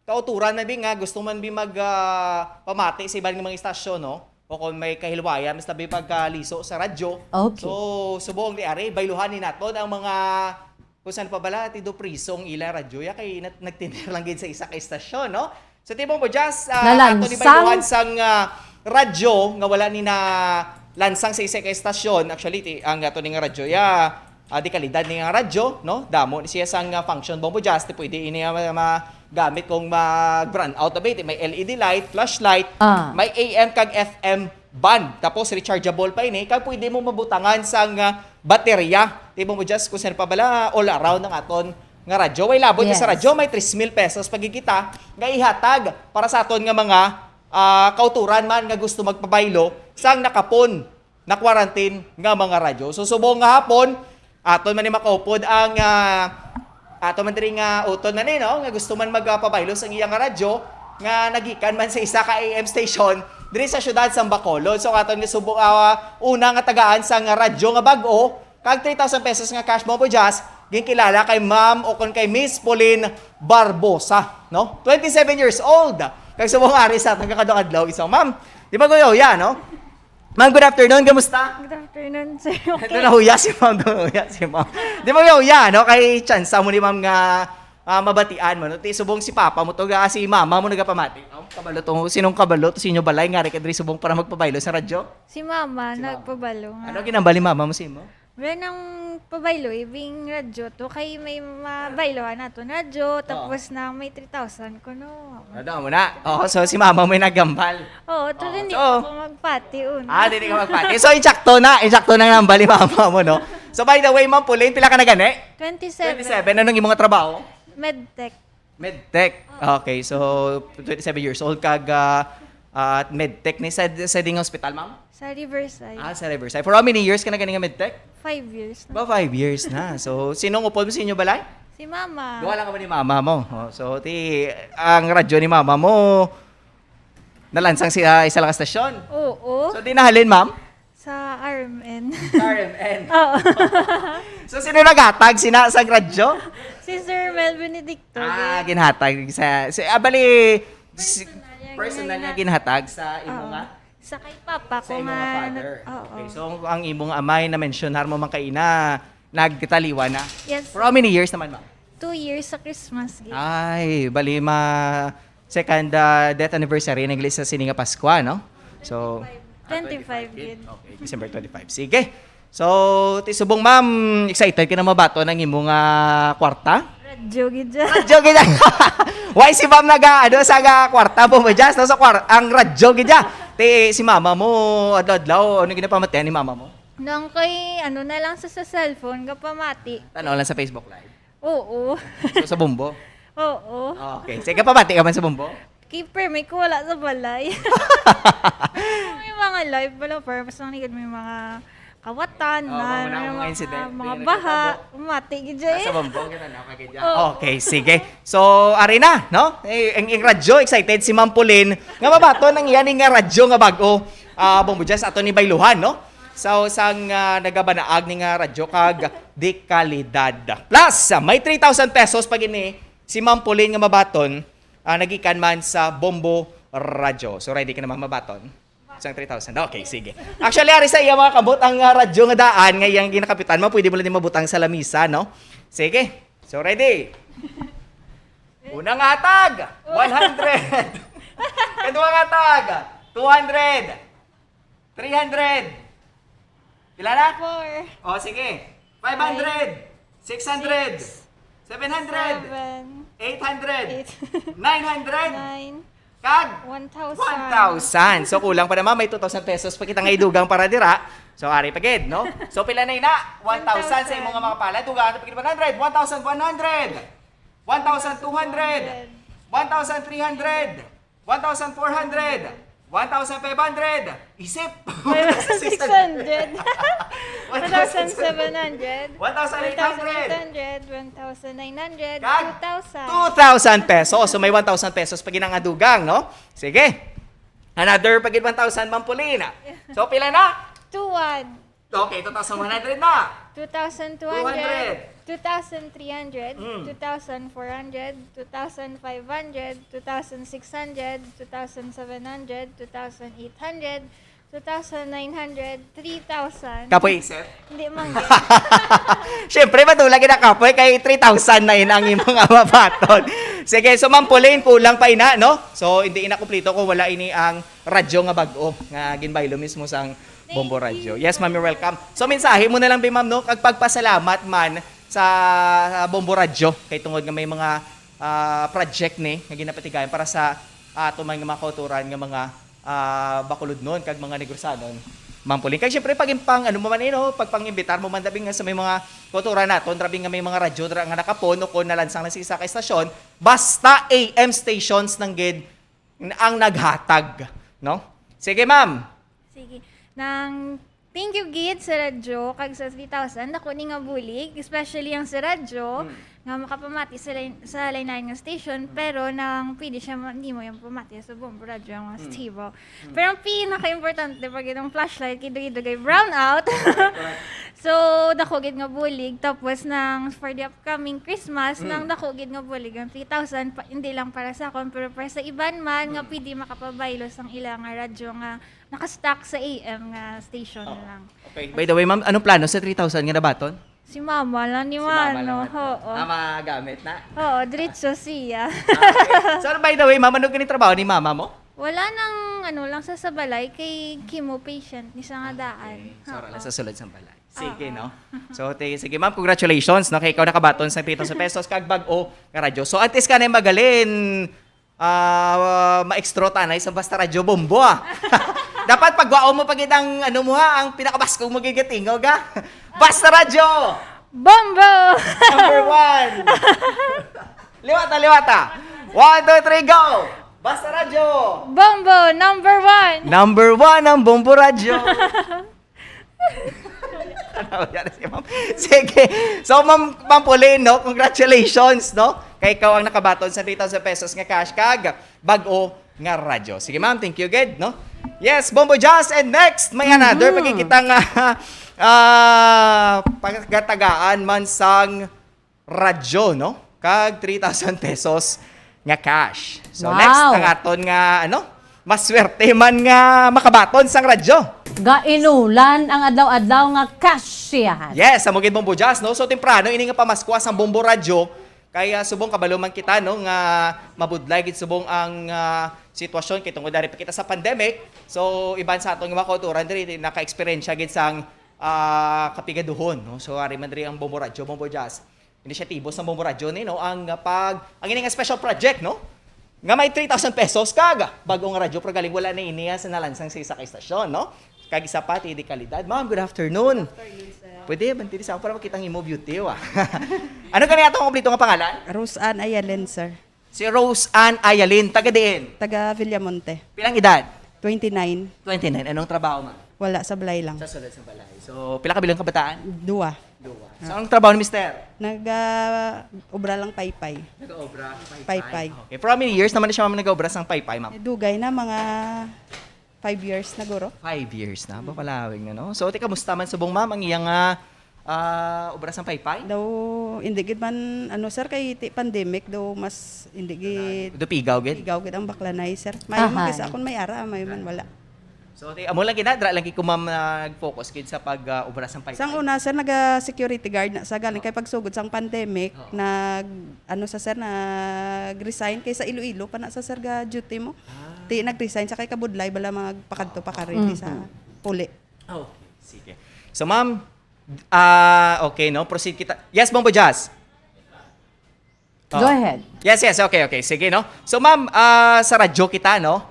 kauturan, maybe nga gusto man bi mag, ah, pamati sa iban nga mga istasyon, no? O kung may kahilwayan, mas labi pagkaliso sa radyo. Okay. So, subong di ari, bayluhan ni naton ang mga, kung saan pa bala, ti do priso ang ila radyo, ya kay nat-, nagtiner lang gid sa isa ka istasyon, no? So, ti Bombo Jazz, ah, ato ni Nalansang. Bayluhan sang, ah, radyo nga wala ni na lansang sa isa ka istasyon. Actually, ti, ang ato ni nga radyo, ya, ah, di kalidad ni nga radyo, no? Damo ni siya sang, ah, function, Bombo Jazz, ti pwede ini nga ma-, magamit kung mag-brownout na ba, ti may L E D light, flashlight, Ah. may A M kag F M band, tapos rechargeable pa ini, kag pwede mo mabutangan sang, ah, baterya. Ti Bombo Jazz, kung saan pa bala, all around ang aton nga radyo. Way labot ni sa Yes. radyo, may tres mil pesos pa gid kita nga ihatag para sa aton nga mga, ah, kauturan man nga gusto magpabaylo sang nakapon na quarantine nga mga radyo. So, subong nga hapon, aton man ni makaupod ang, ah, aton man diri nga utod na ni, no, nga gusto man magpabaylo sang iya nga radyo nga nagikan man sa isa ka A M station diri sa siyudad sang Bacolod. So, aton nga subong, ah, una nga tagaan sang radyo nga bag-o kag three thousand pesos nga cash, Bombo Jazz, ginkilala kay Ma'am o kon kay Miss Pauline Barbosa, no? Twenty-seven years old. Kag subong ari sa aton kakadlaw-adlaw, isang ma'am. Di ba, Kuya Uya, no? Ma'am, good afternoon. Kamusta? Good afternoon, sir. Ito Okay. na, huya si ma'am. Ito na, huya si ma'am. Di ba, Kuya Uya, no? Kay tsansa mo ni ma'am nga, ah, mabatian mo, no? Ti subong si papa mo to, ga, si mama mo nagapamati, no? Kabalo to, sinong kabalo to sa inyo balay nga ari ka diri subong para magpabaylo sa radyo? Si mama, Si mama. nagpabalo nga. Ano ginambal ni mama mo sa imo? Wala nang pabaylo, ibing radyo to, kay may mabaylohan naton radyo, Oo. tapos na may three thousand kuno. Ano mo na? Oo, so si mama mo yung nagambal. Oo, to Oo, hindi so ako magpati, una. Ah, dili ka magpati. So, insakto na. Insakto na ang nambal ni mama mo, no? So, by the way, Ma'am Pauline, pila ka na gani? Twenty-seven. Twenty-seven. Anong imong trabaho? Medtech. Medtech. Oo. Okay, so, twenty-seven years old kag, ah, ah, medtech ni sa, sa ding hospital, ma'am? Sa Riverside. Ah, sa Riverside. For how many years ka na gani nga medtech? Five years na. Ba, five years na. So, sinong upod mo sa inyo balay? Si mama. Duha lang ka ba ni mama mo? Oh, so, ti, ang radyo ni mama mo, nalansang sa isa lang ka stasyon? Oo. So, di nahalin, ma'am? Sa R M N. Sa R M N. Oo. So, sino naghatag sina sa radyo? Si Sir Mel Benedicto, Ah, eh. ginhatag sa, si, ah, bali, si, Personal yan, personal yan, nga yan. ginhatag sa imo Oo. nga? Sa kay papa Sa ko imo nga nga father. nag-, oo. Okay, so ang imong amay na mentionar mo man kaina, nagtaliwan na? Yes. For how many years naman, ma'am? Two years sa Christmas gift. Ay, bali ma second, ah, death anniversary na gali sa sini nga Paskwa, no? So, ah, Twenty-five. Twenty-five gid. Okay, December twenty-five. Sige. So, ti subong ma'am, excited ka na mabaton ang imo nga kwarta? Radyo gid dyan. Radyo gid dyan. Why si ma'am naga, ano, sa ga kwarta mo ba dyan? Sa kwar-, ang radyo gid dyan. Ti, si mama mo, adlaw-adlaw, ano ginapamatian ni mama mo? Nang kay, ano na lang sa, sa cellphone, kapamati. Tanaw lang sa Facebook Live. Oo. So, sa Bombo? Oo. Okay. Sige, pabati ka man sa Bombo? Keeper, may kuwala sa balay. May mga live pala, pero mas nangligad may mga kawatan, Oo, na, mga, mga mga, mga incident, mga may baha, nagkatabo. Mati, gid Ah, sa eh. Bombo, kita na, okay, dyan. Oo. Okay, sige. So, ari na, no? Eh, ang, ang radyo, excited si Ma'am Pauline. Nga mabaton ang iyan nga radyo nga bago. Ah, Bombo Jazz, ato ni Bailuhan, no? So, sang, ah, nagabanaag ni nga radyo kag de kalidad. Plus, ah, may three thousand pesos pa gini si Ma'am Pauline nga mabaton, ah, nagikan man sa Bombo Radyo. So, ready ka naman mabaton? Sang three thousand. Okay, sige. Actually, ari sa iya mga kamot ang, ah, radyo nga daan nga iyang ginakapitan mo, pwede mo lang din mabutang sa lamisa, no? Sige. So, ready? Unang hatag, one hundred. Kaduhang hatag, two hundred. Three hundred. Pila na? Four. O, sige. Five hundred. Six hundred. Seven hundred. Seven. Eight hundred. Eight. Nine hundred. Nine. Kag? One thousand. One thousand. So, kulang pa naman. May two thousand pesos pa kita nga idugang para dira. So, ari pa gid, no? So, pila na ina? One thousand sa imo nga mga palad. Dugangan pa gid one hundred. One thousand one hundred. One thousand two hundred. One thousand three hundred. One thousand four hundred. One thousand five hundred. Isip. Six hundred. One thousand seven hundred. One thousand eight hundred. One thousand nine hundred. Kag Two thousand. Two thousand pesos. So, may one thousand pesos pa gid nga dugang, no? Sige. Another pa gid one thousand, Ma'am Paulina. So, pila na? Two one. Okay, two thousand one hundred na. Two thousand two hundred. Two thousand three hundred. Mm. Two thousand four hundred. Two thousand five hundred. Two thousand six hundred. Two thousand seven hundred. Two thousand eight hundred. Two thousand nine hundred. Three thousand. Kapoy isip. Hindi man gid. Siyempre, madula gid ang kapoy kay three thousand na ina ang imong mabaton. Sige, so Ma'am Pauline, kulang pa ina, no? So, hindi ina kumplito kung wala ini ang radyo nga bag-o nga ginbaylo mismo sang Bombo Radyo. Yes, ma'am, you're welcome. So, mensahe mo na lang, bi, ma'am, no? Kag pagpasalamat man sa, sa Bombo Radyo kay tungod nga may mga ah, project ni nga ginapatigayon para sa, ah, ato man nga mga kauturan nga mga, ah, Bacolodnon kag mga Negrisanon, Ma'am Pauline. Kag syempre, pag impang, ano mo man, eh, no? Pagpang-imbitar mo man, dabi nga sa may mga kauturan naton, dabi nga may mga radyo dira nga nakapon o kung nalansang na sa isa ka estasyon, basta A M stations nang gid ang naghatag, no? Sige, ma'am. Sige. Nang thank you gid sa radyo kag sa three thousand, dako ni nga bulig, especially ang sa radyo, Mm. nga makapamati sa lain, sa lain-lain nga station, pero nang pwede siya ma-, nimo yung pamati sa Bombo Radyo ang mas stable. Pero ang pinaka-importante, pag itong flashlight, kido-kido kay brownout. So, dako gid nga bulig. Tapos, nang for the upcoming Christmas, nang dako gid nga bulig ang three thousand, pa, hindi lang para sa akon, pero para sa iban man, nga pwede makapabaylo sang ila nga radyo nga naka-stock sa A M nga station lang. Okay. By the way, ma'am, anong plano sa three thousand nga nabaton? Si mama lang ni Si mama Mano. lang nabaton. Oo. Ah, magamit na? Oo, diretso siya. Okay. So, by the way, ma'am, ano gani trabaho ni mama mo? Wala nang ano lang sa, sa balay kay chemo patient ni sa nga daan. Okay. So, wala Oo. sa sulod sang balay. Sige, no? So, te, sige, ma'am, congratulations, no? Kay ikaw nakabaton sa three thousand pesos kag bag-o nga radyo. So, antes ka na magalin, ah, ma-extra tanay sa Basta Radyo Bombo, ah. Dapat pagwaon mo pa gid ang, ano mo, ha, ang pinakabaskog mo gigatingog, ha? Basta Radyo! Bombo! Number one! Liwata, liwata! One, two, three, go! Basta Radyo! Bombo, number one! Number one ang Bombo Radyo! Ano yan si ma'am? Sige. So, ma'am, ma'am Pauline, no? Congratulations, no? Kay ikaw ang nakabaton sa three thousand pesos nga cash kag bag-o nga radyo. Sige, ma'am, thank you, good, no? Yes, Bombo Jazz. And next, may another. Pagkikita nga, ah, pagkatagaan man sang radyo, no? Kag three thousand pesos nga cash. So, Wow. Next, ang aton nga, ano, maswerte man nga makabaton sang radyo. Gainulan ang adlaw-adlaw nga cash siya. Yes, amo gid, Bombo Jazz, no? So, temprano ini nga pamaskwa sang Bombo Radyo, kaya subong kabalo man kita, no, nga mabudlay gid subong ang, ah, sitwasyon kay tungod dari pa kita sa pandemic. So, iban sa aton nga mga kauturan diri naka-experience gid sang, ah, kapigaduhon, no? So, ari man diri ang Bombo Radyo, Bombo Jazz. Inisyatibo sa Bombo Radyo ni, no, ang, ah, pag, ang ini nga special project, no, nga may three thousand pesos kag bag-o nga radyo, pero galing wala na ini, ah, sa nalansang sa isa ka istasyon, no? Kag isa pa, ti di kalidad. Ma'am, good afternoon. Pwede ba, tiri sa ako para makita ang imo beauty, wa? Ano gani atong kompleto nga pangalan? Rose Ann Ayalen, sir. Si Rose Ann Ayalin, taga diin? Taga Villamonte. Pilang edad? Twenty-nine. Twenty-nine. Anong trabaho, ma'am? Wala sa balay lang. Sa sulod sa balay. So, pila ka bilang kabataan? Duwa. Duwa. So, anong trabaho ni mister? Nag-obra lang paypay. Nag-obra, Paypay. Okay. For how many years naman siya, ma'am, nag-obra sang paypay, ma'am? Dugay na, mga five years na guro. Five years na. Ba, palawig na, no? So, ti, kamusta man subong, ma'am, ang iyang, ah, ah, obra sang paypay? Daw, hindi gid man, ano, sir, kay ti pandemic daw, mas hindi gid Dupigaw, gid? Pigaw gid ang baklanay, sir. May Ahay. man kay sa akon may ara, may man wala. So, ti, amo lang gid na, dra lang gid ko, ma'am, nag-focus gid sa pag, ah, obra sang pipeline. Sang una, sir, naga-security guard na sa galing Oo. kay pagsugod sang pandemic, Oo. nag, ano sa, sir, nag-resign kay sa Iloilo pa na sa, sir, ga duty mo. Ah. Ti nag-resign sa kay kabudlay bala magpakadto pa ka ready sa Mhm. puli. Oh, sige. So, ma'am, ah, okay, no? Proceed kita. Yes, Bombo Jazz. Go Oh. ahead. Yes, yes. Okay, okay. Sige, no? So, ma'am, ah, sa radyo kita, no?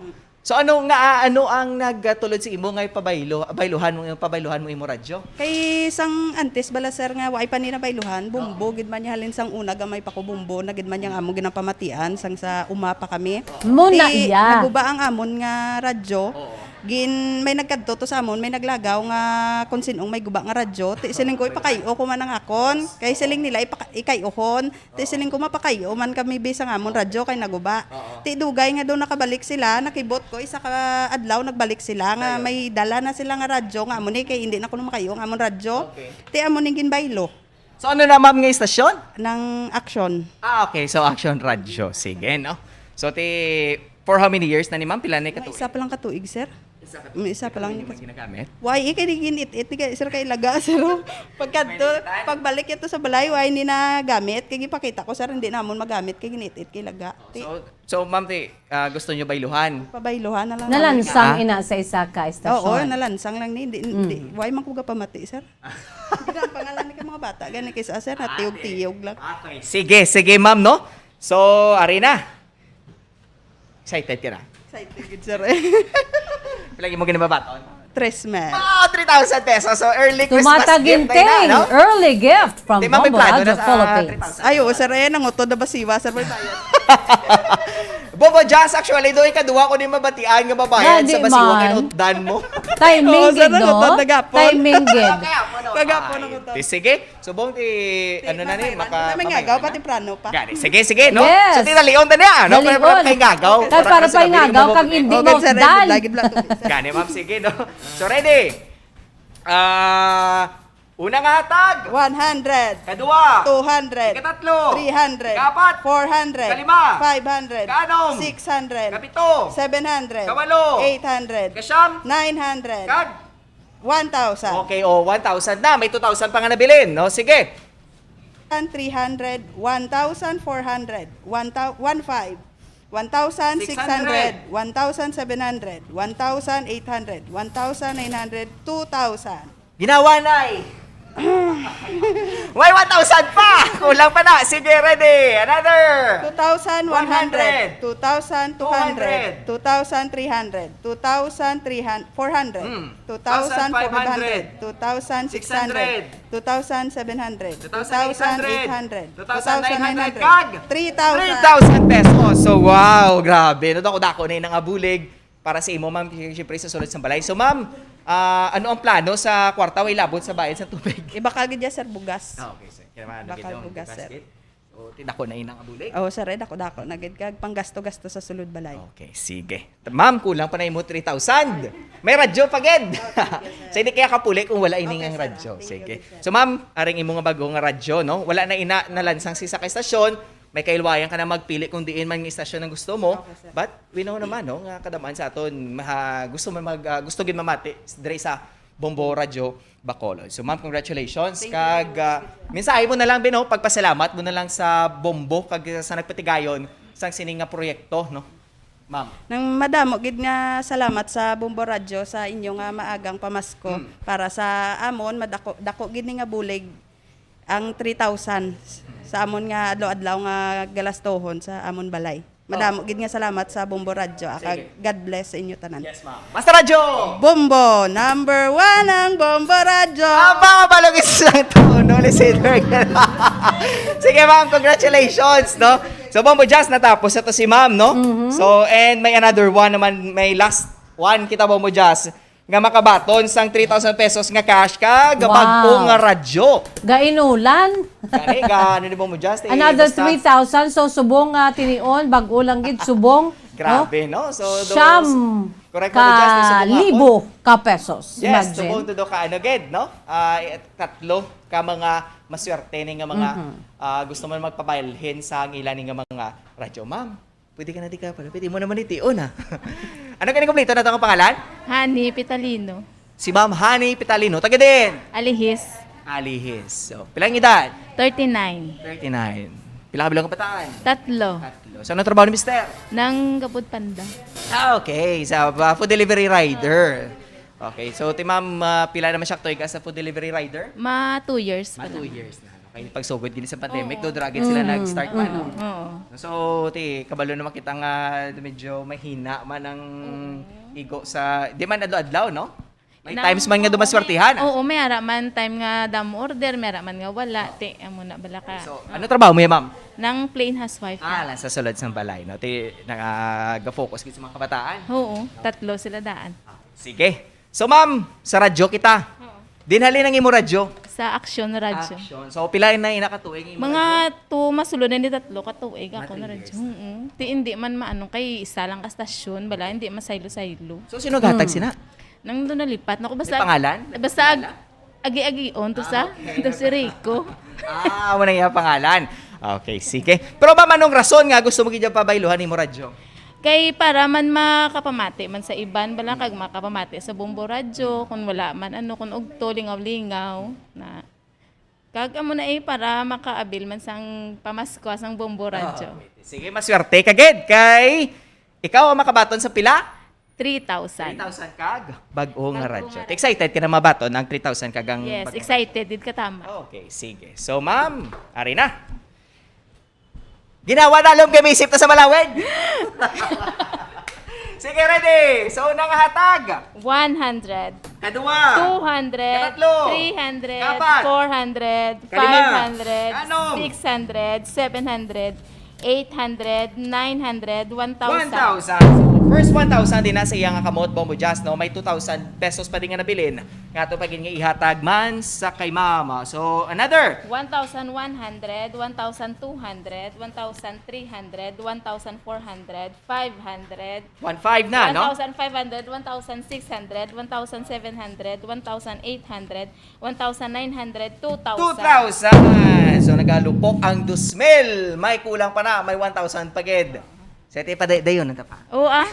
So, ano nga, ah, ano ang nagtulod sa imo nga ipabaylo, bayluhan mo, pabayluhan mo imo radyo? Kay sang antes bala, sir, nga wa pa ni nabayluhan, bumbo Oo. gid man niya halin sang una, gamay pa ko, bumbo na gid man yang amo ginapamatian sang sa uma pa kami. Mo na Di, iya. naguba ang amon nga radyo. Oo. Gin, may nagkadto to sa amon, may naglagaw nga kung sinong may guba nga radyo. Ti siling ko, "Ipakayo ko man ang akon." Kay siling nila, "Ipaka-, ikayohon." Ti Oo. siling ko, "Mapakayo man kami, bi, sang amon radyo kay naguba." Oo. Ti dugay nga daw nakabalik sila, nakibot ko, isa ka adlaw nagbalik sila nga Ayun. may dala na sila nga radyo, nga amo ni kay hindi na kuno makayo ang amon radyo. Okay. Ti amo ni ginbaylo. So, ano na, ma'am, nga istasyon? Ng Action. Ah, okay. So, Action Radyo. Sige, no? So, ti, for how many years na ni, ma'am? Pila na Mga katuig? isa pa lang katuig, sir. Isa ka May isa pa lang Hindi ni mo ginagamit? Why? Ikay di ginit-it ni kay sir kay laga, sir. Pagkadto, May time? pagbalik ito sa balay, why ni nagamit? Kay gipakita ko, sir, hindi namon magamit kay ginit-it kay laga. Ti, So, so, ma'am, ti, ah, gusto nyo bayluhan? Pabayluhan na lang. Nalansang Ah? ina sa isa ka Oo, estasyon. nalansang lang ni. Di, Mm. di, why man ko gapamati, sir? Hindi na ang pangalan ni ka mga bata. Gani kay sa, sir, Ah, natiyog-tiyog lang. Okay. Sige, sige, ma'am, no? So, ari na. Excited ka na? Excited gid, sir, eh. Pila mo ginababaton? Tres mil. Oh, three thousand pesos. So, early Christmas gift na yun, Tumataginting! no? Early gift from Di, ma'am, may Bombo plano Radio na sa Philippines. three thousand. Ay, oo, sir, eh, nangutod na basiwa, sir, may bayad. Bombo Jazz, actually, doon ikaduha ko ni mabatian nga mabayad Nga sa di basiwa man. kinutdan mo. Timing Oo, sir, gid, no? nangutod na gapon. Timing gid. Kagapon ako Ay, to. di, sige. Subong ti, Ti, ano na ni, mabay man. maka-, May mabay ngagaw man pa, na. temprano pa. Gani. Sige, sige, no? Yes. So, tinalion ta niya, no? Dalion. Para, para kay ngagaw. Kay Para para sa pay gabi, ngagaw, mabog kag ni. hindi Okay, mo sir, dal. lagi lang to, sir. Gani, ma'am, sige, no? So, ready? Ah, una nga hatag. One hundred. Kadua. Two hundred. Ikatatlo. Three hundred. Ikaapat. Four hundred. Ikalima. Five hundred. Ikaanom. Six hundred. Ikapito. Seven hundred. Ikawalo. Eight hundred. Ikasiyam. Nine hundred. Kag? One thousand. Okay, oh, one thousand na. May two thousand pa nga nabilin, no? Sige. Three hundred, one thousand four hundred, one thou-, one five, one thousand six hundred, Six hundred. one thousand seven hundred, one thousand eight hundred, one thousand nine hundred, two thousand. Ginawa, Nay. May one thousand pa. Kulang pa na. Sige, ready. Another. Two thousand one hundred, One hundred. two thousand two hundred, Two hundred. two thousand three hundred, two thousand three hundred, four hundred, Hmm. two thousand five hundred, two thousand six hundred, Six hundred. two thousand seven hundred, Two thousand eight hundred. two thousand eight hundred, Two thousand nine hundred. two thousand nine hundred, Kag? three thousand. Three thousand pesos. So, wow, grabe. No, dako-dako na yun ang abulig para sa imo, ma'am. Siyempre, sa sulod sa balay. So, ma'am, ah, ano ang plano sa kwarta? Way labot sa bayad sa tubig? Iba ka gid ya, sir, bugas. Ah, okay, sir. Kaya naman, Bakal nagkita ang bugas, bugas, sir. Gid. O, ti dako na inang abulig? Oh, sir, eh, dako-dako na gid kag panggasto-gasto sa sulod balay. Okay, sige. Ma'am, kulang pa na imo three thousand. May radyo pa gid. Oh, thank you, sir. So, hindi kaya kapuli kung wala ini Okay, nga sir. radyo. Thank you, Sige. sir. So, ma'am, aring imo nga bago nga radyo, no? Wala na ina nalansang sa isa ka estasyon. May kailwayan ka na magpili kung diin man nga estasyon ang gusto mo. Okay, sir. But we know naman, no, nga kadaman sa aton, maha-, gusto man mag, ah, gusto gid mamati diri sa Bombo Radyo Bacolod. So, ma'am, congratulations. Thank you Kag, very much, ah, sir. mensahe mo na lang, Bino, pagpasalamat mo na lang sa Bombo kag sa nagpatigayon sang sini nga proyekto, no? Ma'am. Nang madamo gid nga salamat sa Bombo Radyo sa inyo nga maagang pamasko Mm. para sa amon, madako, dako gid ni nga bulig ang three thousand sa amon nga adlaw-adlaw nga galastohon sa amon balay. Madamo Oh. gid nga salamat sa Bombo Radyo, ah, kag Sige. God bless sa inyo tanan. Yes, ma'am. Master Radyo! Bombo! Number one ang Bombo Radyo! Aba, mabalog isang tono ni Silver. Sige, ma'am, congratulations, no? So, Bombo Jazz, natapos na to si ma'am, no? Mhm. So, and may another one naman, may last one kita, Bombo Jazz, nga makabaton sang three thousand pesos nga cash kag Wow. bag-o nga radyo. Gainulan. Gani, ga, ano ni Bombo Jazz? Eh, Another basta three thousand, so subong nga tinion, bag-o lang gid, subong, Grabe, no? no? So, those, Siyam correct, Bombo Jazz, no? Subong ka hapon. libo ka pesos. Yes, Imagine. subong to do ka, ano gid, no? Ah, eh, tatlo ka mga maswerte ni nga mga, Mhm. ah, gusto man magpabalhin sa ang ila ni nga mga radyo. Ma'am, pwede ka na di ka pala. Pwede mo naman itiyon, ha? Ano gani kompleto na itong pangalan? Honey Pitalino. Si Ma'am Honey Pitalino. Taga din? Alihis. Alihis. So, pila ang edad? Thirty-nine. Thirty-nine. Pila ka bilog ang bataan? Tatlo. Tatlo. So, anong trabaho ni Mister? Nang gabod panda. Ah, okay. Sa uh, food delivery rider. Okay. So, ti Ma'am, uh, pila naman siya tuig ka sa food delivery rider? Ma two years pa Ma two lang. years na. Okay, pagsugod gini sa pandemic, Oo. do dragit sila Mm. nag-start man. Mm. Oo. So, ti, kabalo naman kita nga medyo mahina man ang Oo. igo sa, di man adlaw-adlaw, no? May Nang- times man nga Oo, dumaswertihan, may, ah. oo, may ara man time nga damo order, may ara man nga wala. Ti, amo na bala ka. So, ano trabaho mo yan, ma'am? Nang plain housewife Ah, na. lang sa sulod sang balay, no? Ti, nag-focus gid sa mga kabataan. Oo, tatlo sila daan. Ah, sige. So, ma'am, sa radyo kita. Oo. Din halin ang imo radyo? Sa Action Radyo. Action. So, pila na ina ka tuig ang imo Mga radyo? two, masulod na ni tatlo ka tuig ako Mga na three radyo. years. Mm-mm. Ti, hindi man maano kay isa lang ka stasyon, bala, hindi masaylo-saylo. So, sino gatag Hmm. sina? Nang doon nalipat na ko. Basta, May pangalan? basta ag-, Kilala? agi-agion to Ah, sa, okay. to si Rico. Ah, amo na iya pangalan. Okay, sige. Pero ma'am, anong rason nga gusto mo gid pabayluhan nimo radyo? Kay para man makapamati man sa iban, bala, kag makapamati sa Bombo Radyo, kung wala man, ano, kung ugto, lingaw-lingaw, na. Kag amo na eh, para makaabil man sang pamaskwa sang Bombo Radyo. Ah, okay. Sige, maswerte ka gid kay ikaw ang makabaton sa pila? Three thousand. Three thousand kag bag-o nga Bag-o radyo. nga radyo. Excited ka na mabaton ang three thousand kag ang Yes, bag-o nga excited. Did ka tama. Okay, sige. So, ma'am, ari na. Ginawa na, alam kay may isip na sa malawig. Sige, ready. So, unang hatag. One hundred. Kadua. Two hundred. Katatlo. Three hundred. Kapat. Four hundred. Kalima. Five hundred. Kanom. Six hundred. Seven hundred. Eight hundred. Nine hundred. One thousand. One thousand. So, first one thousand din na sa iya nga kamot, Bombo Jazz, no? May two thousand pesos pa din nga nabilin. Nga ato pa gid nga ihatag man sa kay mama. So, another. One thousand one hundred, one thousand two hundred, one thousand three hundred, one thousand four hundred, five hundred, One five na, no? One thousand five hundred, one thousand six hundred, one thousand seven hundred, one thousand eight hundred, one thousand nine hundred, two thousand. Two thousand. So, nagalupok ang dos mil. May kulang pa na. May one thousand pa gid. Sa iti pa day-, dayon, ito pa. Oo, ah.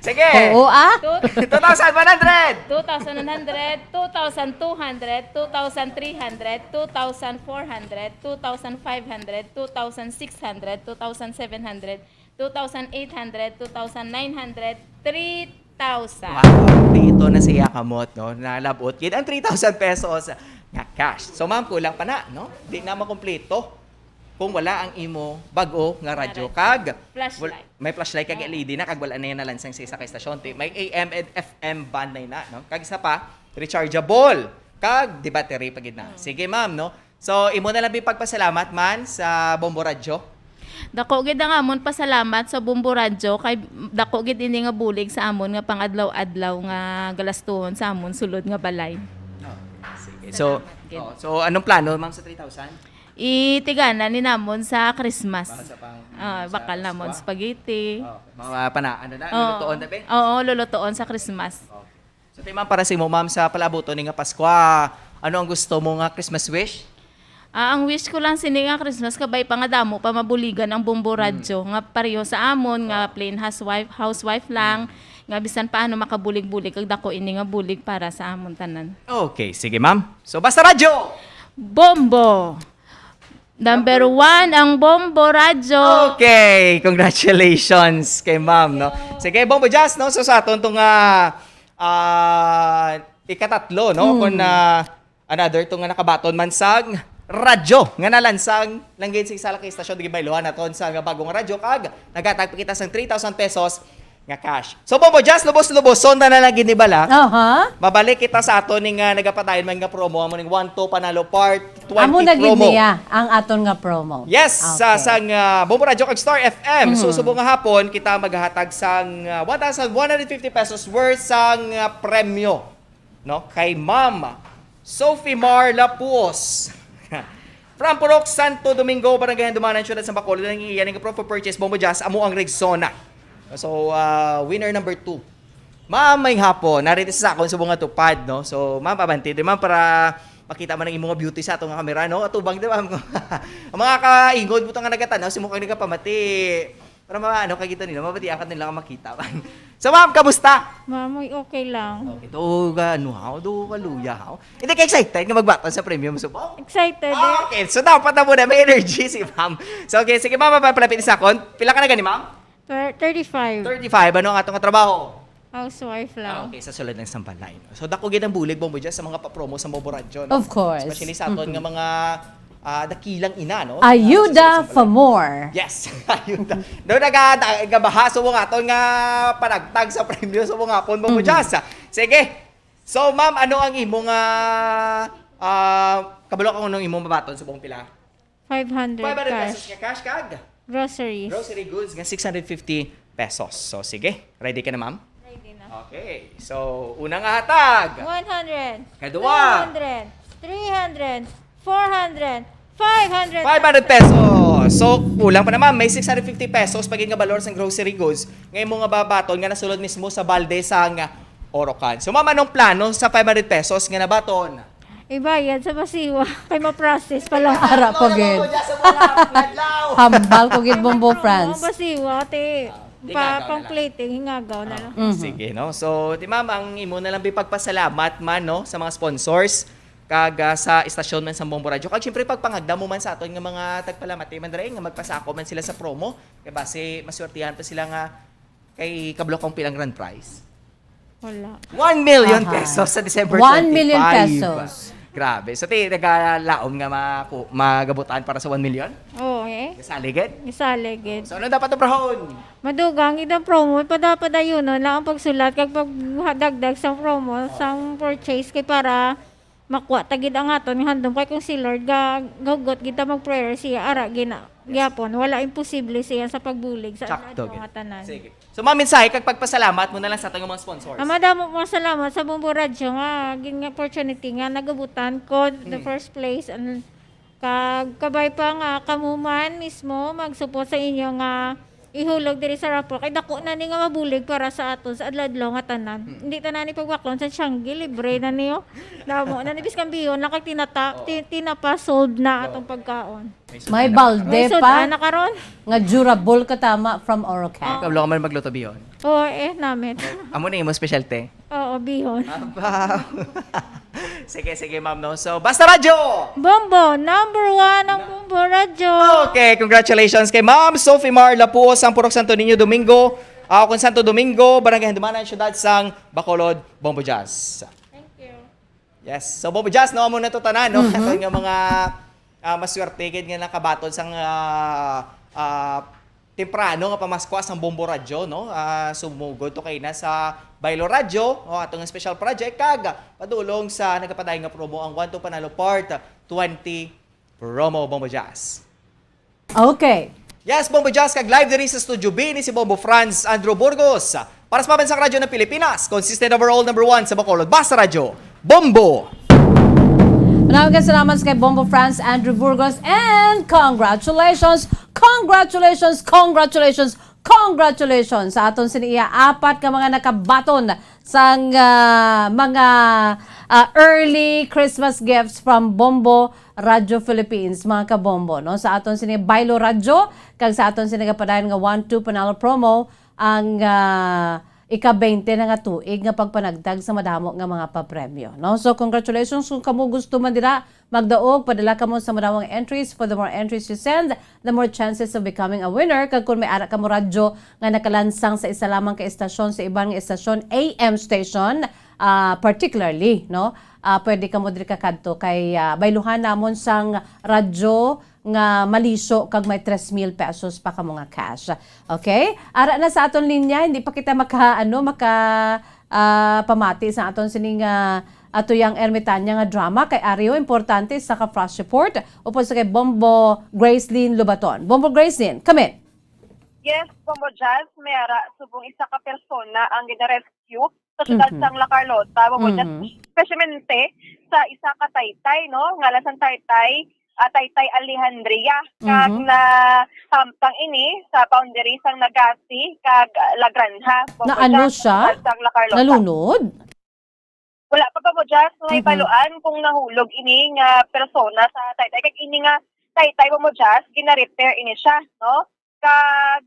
Sige. Oo, ah. Two- Two thousand one hundred. Two thousand one hundred, two thousand two hundred, two thousand three hundred, two thousand four hundred, two thousand five hundred, two thousand six hundred, two thousand seven hundred, two thousand eight hundred, two thousand nine hundred, three thousand. Wow, dito na siya kamot, no? Nalabot gid ang three thousand pesos nga cash. So, ma'am, kulang pa na, no? Di na makumpleto kung wala ang imo bag-o nga radyo. Nga radyo. Kag, Flashlight. wal-, may flashlight kag Oo. L E D na, kag wala na yan nalansang sa isa ka estasyon. Ti-, may A M and F M band na yun na, no? Kag isa pa, rechargeable. Kag, di battery pa gid na. Mm. Sige, ma'am, no? So, imo na lang bi pagpasalamat man sa Bombo Radyo. Dako gid ang amon pasalamat sa Bombo Radyo kay dako gid ini nga bulig sa amon nga pang-adlaw-adlaw nga galastuhon sa amon sulod nga balay. Oh, sige. So, Salamat gid. Oh, so anong plano, ma'am, sa three thousand? Itigana ni namon sa Christmas. Baka sa pang-, Ah, sa bakal namon Pasko? Spaghetti. Oh, mga pana-, ano na, Oo. lulutuon na, be? Oo, lulutuon sa Christmas. Oh. So, ti, ma'am, para sa imo, ma'am, sa palaabuton ni nga Pasko, ano ang gusto mo nga Christmas wish? Ah, ang wish ko lang sini nga Christmas, kabay pa nga damo pa mabuligan ang Bombo Hmm. Radyo, nga pareho sa amon, nga Oh. plain housewife, housewife lang, Hmm. nga bisan paano makabulig-bulig, kag dako ini nga bulig para sa amon tanan. Okay, sige, ma'am. So, basta radyo! Bombo! Number Number one ang Bombo Radyo. Okay, congratulations kay ma'am, no? Thank you. Sige, Bombo Jazz, no? So, sa aton tong, ah, ah, ikatatlo, no? Hmm. Kung, ah, another to nga nakabaton man sang radyo nga nalansang lang gid sa isa lang ka istasyon, di gid mailuhan naton sa nga bagong radyo, kag naghatag pa kita sang three thousand pesos nga cash. So, Bombo Jazz, lubos-luboson na lang gid ni bala. Aha. Mabalik kita sa aton ni nga nagapadayon man nga promo, amo ning One Two Panalo Part Twenty Amo na gid promo. niya ang aton nga promo. Yes, sa, Okay. sang, ah, Bombo Radyo kag Star F M. So, Mm. subong nga hapon, kita maghatag sang, ah, one thousand one hundred fifty pesos worth sang, ah, premyo, no? Kay Ma'am Sophie Mar Lapuos. From Purok Santo Domingo, Barangay Handumanan, Siyudad sang Bacolod, ang iya ning proof of purchase, Bombo Jazz, amo ang Rexona. So, ah, winner number two. Ma'am, may hapon. Narito sa akon subong nga tupad, no? So, ma'am, pabantid, ma'am, para makita man ang imong beauty sa ato nga kamera, no? Atubang, di ba, ma'am? Ang mga kaingod mo to nga nagatan-aw, si mo kang nagapamati. Para ma-, ano, kagito nila, mabati ang kanila nga makita. So, ma'am, kamusta? Ma'am, okay lang. Okay, do ka, ano, haw? Do ka, luya, haw? Hindi ka excited nga magbaton sa premium subong? Excited eh. Ah, okay, so dapat na muna may energy si ma'am. So, okay, sige, ma'am, papalapit sa akon. Pila ka na gani, ma'am? Thir- thirty-five. Thirty-five, ano ang ato nga trabaho? Housewife Ah, lang. Okay, sa sulod ng sambalay. So, dako gid ang bulig, Bombo Jazz, sa mga papromo sa Bombo Radyo, no? Of course. Especially sa aton nga mga ah, dakilang ina, no? Ayuda Ah, sa for sulod ng sambalay. More. Yes, ayuda. No, naga, nagabaha subong aton nga panagtag sa premyo subong hapon, Bombo Jazz. Sige. So, ma'am, ano ang imo nga, ah, kabalo ka kung anong imo mabaton subong pila? Five hundred Five hundred cash. Pesos nga cash kag Groceries. Grocery goods nga six hundred fifty pesos. So, sige. Ready ka na, ma'am? Ready na. Okay. So, una nga hatag. One hundred. Kadua. Two hundred. Three hundred. Four hundred. Five hundred. Five hundred pesos. So, kulang pa naman. May six hundred fifty pesos pa gid nga balor sang grocery goods nga imo nga babaton nga nasulod mismo sa balde sang Orocan. So, ma'am, anong plano sa five hundred pesos nga nabaton? Ibayad sa basiwa kay ma-process pa lang. Ara pa gid. Hambal ko gid, Bombo Franz. Basiwa, te. Ah, pa, pang plating, hingagaw na lang. Mhm. Sige, no? So, di ma'am, ang imo na lang bi pagpasalamat man, no, sa mga sponsors, kag ah, sa istasyon man sa Bombo Radyo. Kag siyempre, pagpangagda mo man sa aton nga mga tagpalamati man dre, nga magpasako man sila sa promo. Kay basi, maswertihan pa sila nga kay kabalo kung pilang grand prize. Wala. One million Aha. Pesos sa December One million twenty-five. Pesos. Grabe. So, ti, nagalaom nga maku- magabutan para sa one million? Oo, eh. Kasaligid? Kasaligid. So, ano dapat obrahon? Madugang, idang promo, pada-, padayunon lang ang pagsulat kag pagdagdag sa promo, sa purchase kay para makuha ta gid ang aton nga handom kay kung si Lord ga gahugot gid ta mag-prayer siya ara gina gyapon wala imposible siya sa pagbulig sa Sakto adlaw gid. Nga tanan. Sige. So, mga mensahe kag pagpasalamat mo na lang sa aton nga mga sponsors. Ah, madamo mo salamat sa Bombo Radyo nga gin nga opportunity nga nagabutan ko the Mm. first place and kag kabay pa nga kamo man mismo magsupot sa inyo nga ihulog diri sa raffle kay dako na ni nga mabulig para sa aton sa adlaw-adlaw nga tanan. Hmm. Hindi ta na ni pagbaklon sa Changi, libre na niyo. Damo na ni biskan biyon lang kag tinata, Oo. ti- tinapa sold na Oo. Atong pagkaon. May May sud-an na. Balde May pa sud-an na karon. Nga durable ka tama from Orocan. Kabalo ka man magluto bihon. Oo, eh, namit. Amo na imo specialty. Oo, bihon. Aba. Sige, sige, ma'am, no? So, Basta Radyo! Bombo! Number one ang Bombo Radyo! Okay, congratulations kay Ma'am Sophie Mar Lapuos, sang Purok Santo Niño Domingo, ah, kung Santo Domingo, Barangay Handumanan, Siyudad sang Bacolod, Bombo Jazz. Thank you. Yes. So, Bombo Jazz, no? Amo na to tanan, no? Mhm. Aton nga mga, ah, maswerte gid nga nakabaton sang, ah, ah, temprano nga pamaskwa sang Bombo Radyo, no? Ah, sumugod to kay na sa Bailo Radyo, o atong special project, kag padulong sa nagapadayon nga promo ang One to Panalo Part twenty promo, Bombo Jazz. Okay. Yes, Bombo Jazz, kag live diri sa Studio B ni si Bombo Franz Andrew Burgos. Para sa Pambansang Radyo ng Pilipinas, consistent overall number one sa Bacolod. Basta Radyo, Bombo! Maraming salamat kay Bombo Franz Andrew Burgos and congratulations, congratulations, congratulations, congratulations sa aton sini iya apat ka mga nakabaton sang ah, mga ah, early Christmas gifts from Bombo Radio Philippines, mga kabombo, no? Sa aton sini Bailo Radyo, kag sa aton sini kapadayon nga one two Panalo Promo, ang ah, ika-twenty na nga tuig nga pagpanagtag sa madamo nga mga papremyo, no? So, congratulations kung kamo gusto man dira magdaog, padala kamo sa madamo nga entries. For the more entries you send, the more chances of becoming a winner. Kag kung may ara kamo radyo nga nakalansang sa isa lamang ka estasyon, sa iban nga estasyon, A M station, ah, particularly, no? Ah, pwede kamo diri kakadto kay ah, bayluhan namon sang radyo nga maliso kag may tres mil pesos pa kamo nga cash. Okay? Ara na sa aton linya, hindi pa kita maka, ano, maka, ah, pamati sa aton sining ah, ato yang ermitanya nga drama kay Ario importante sa ka flash report upod sa kay Bombo Gracelyn Lubaton. Bombo Gracelyn, come in. Yes, Bombo Jazz, may ara subong isa ka persona ang gina-rescue sa syudad Mhm. sang La Carlota, Bombo Jazz. Mhm. Espesialmente sa isa ka taytay, no? Ngalan sang taytay, ah, Taytay Alejandria. Kag Mhm. na samtang ini sa boundary sang Nagassi kag La Granja, Bombo Naano Jazz, siya? Sa syudad sang La Carlota. Nalunod? Wala pa, Bombo Jazz, nga Mhm. ibaluan kung nahulog ini nga persona sa taytay. Kag ini nga taytay, Bombo Jazz, gina-repair ini siya, no? Kag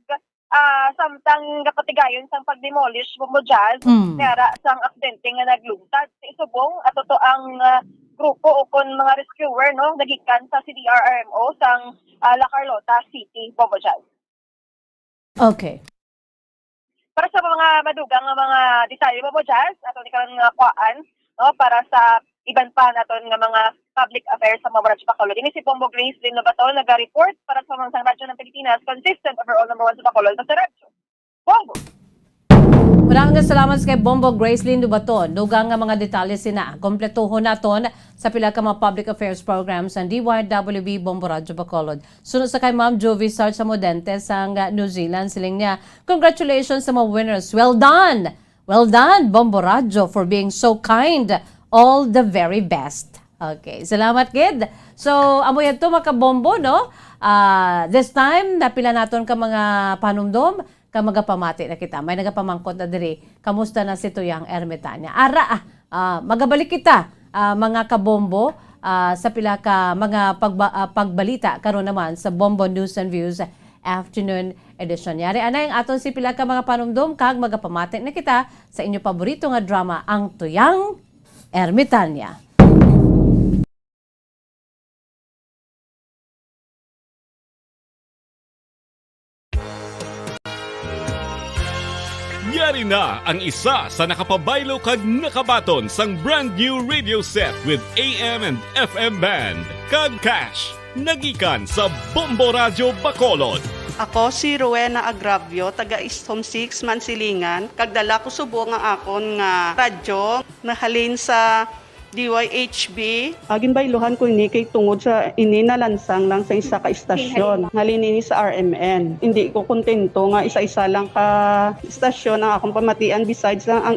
ah, samtang gapatigayon sang pag-demolish, Bombo Jazz, Mm. kaya ra sang aksidente nga naglungtad. Sa subong, ato to ang, ah, grupo o kon mga rescuer, no, nagikan sa C D R R M O sang, ah, La Carlota City, Bombo Jazz. Okay. Para sa mga madugang nga mga detalye, Bombo Jazz, ato ni karon nga kuhaan, no, para sa iban pa naton nga mga public affairs sa mga Bacolod. Ini si Bombo Grace Lino Baton, naga-report para sa mga Radyo ng Pilipinas, consistent overall number one sa Bacolod, sa Radyo. Bombo! Marami nga salamat kay Bombo Grace Lindo Baton. Dugang nga mga detalye sina. Kompletuhon naton sa pila ka mga public affairs programs ang D Y W B Bombo Radyo Bacolod. Sunod sa kay Ma'am Juvie Sarchamodente sang New Zealand, siling niya, "Congratulations sa mga winners. Well done! Well done, Bombo Radyo, for being so kind. All the very best." Okay, salamat gid. So, amo yan to, mga kabombo, no? Ah, this time, napila naton ka mga panumdom, ka magapamati na kita. May nagapamangkot na diri, kamusta na si Tuyang Ermitania? Ara, ah, ah, magabalik kita, ah, mga kabombo, ah, sa pila ka mga pagba-, ah, pagbalita karon naman sa Bombo News and Views Afternoon Edition. Yari anay ang aton si pila ka mga panumdom, kag magapamati na kita sa inyo paborito nga drama, Ang Tuyang Ermitania. Yari na ang isa sa nakapabaylo kag nakabaton sang brand new radio set with A M and F M band kag cash. Nagikan sa Bombo Radyo Bacolod. Ako si Rowena Agravio, taga East Home six, Mansilingan, kag dala ko subong ang akon nga radyo nahalin sa D Y H B. Ah, ginbayluhan ko ini kay tungod sa ini nalansang lang sa isa ka istasyon. Halin ini sa R M N. Hindi ko kontento nga isa-isa lang ka istasyon ang akong pamatian besides lang ang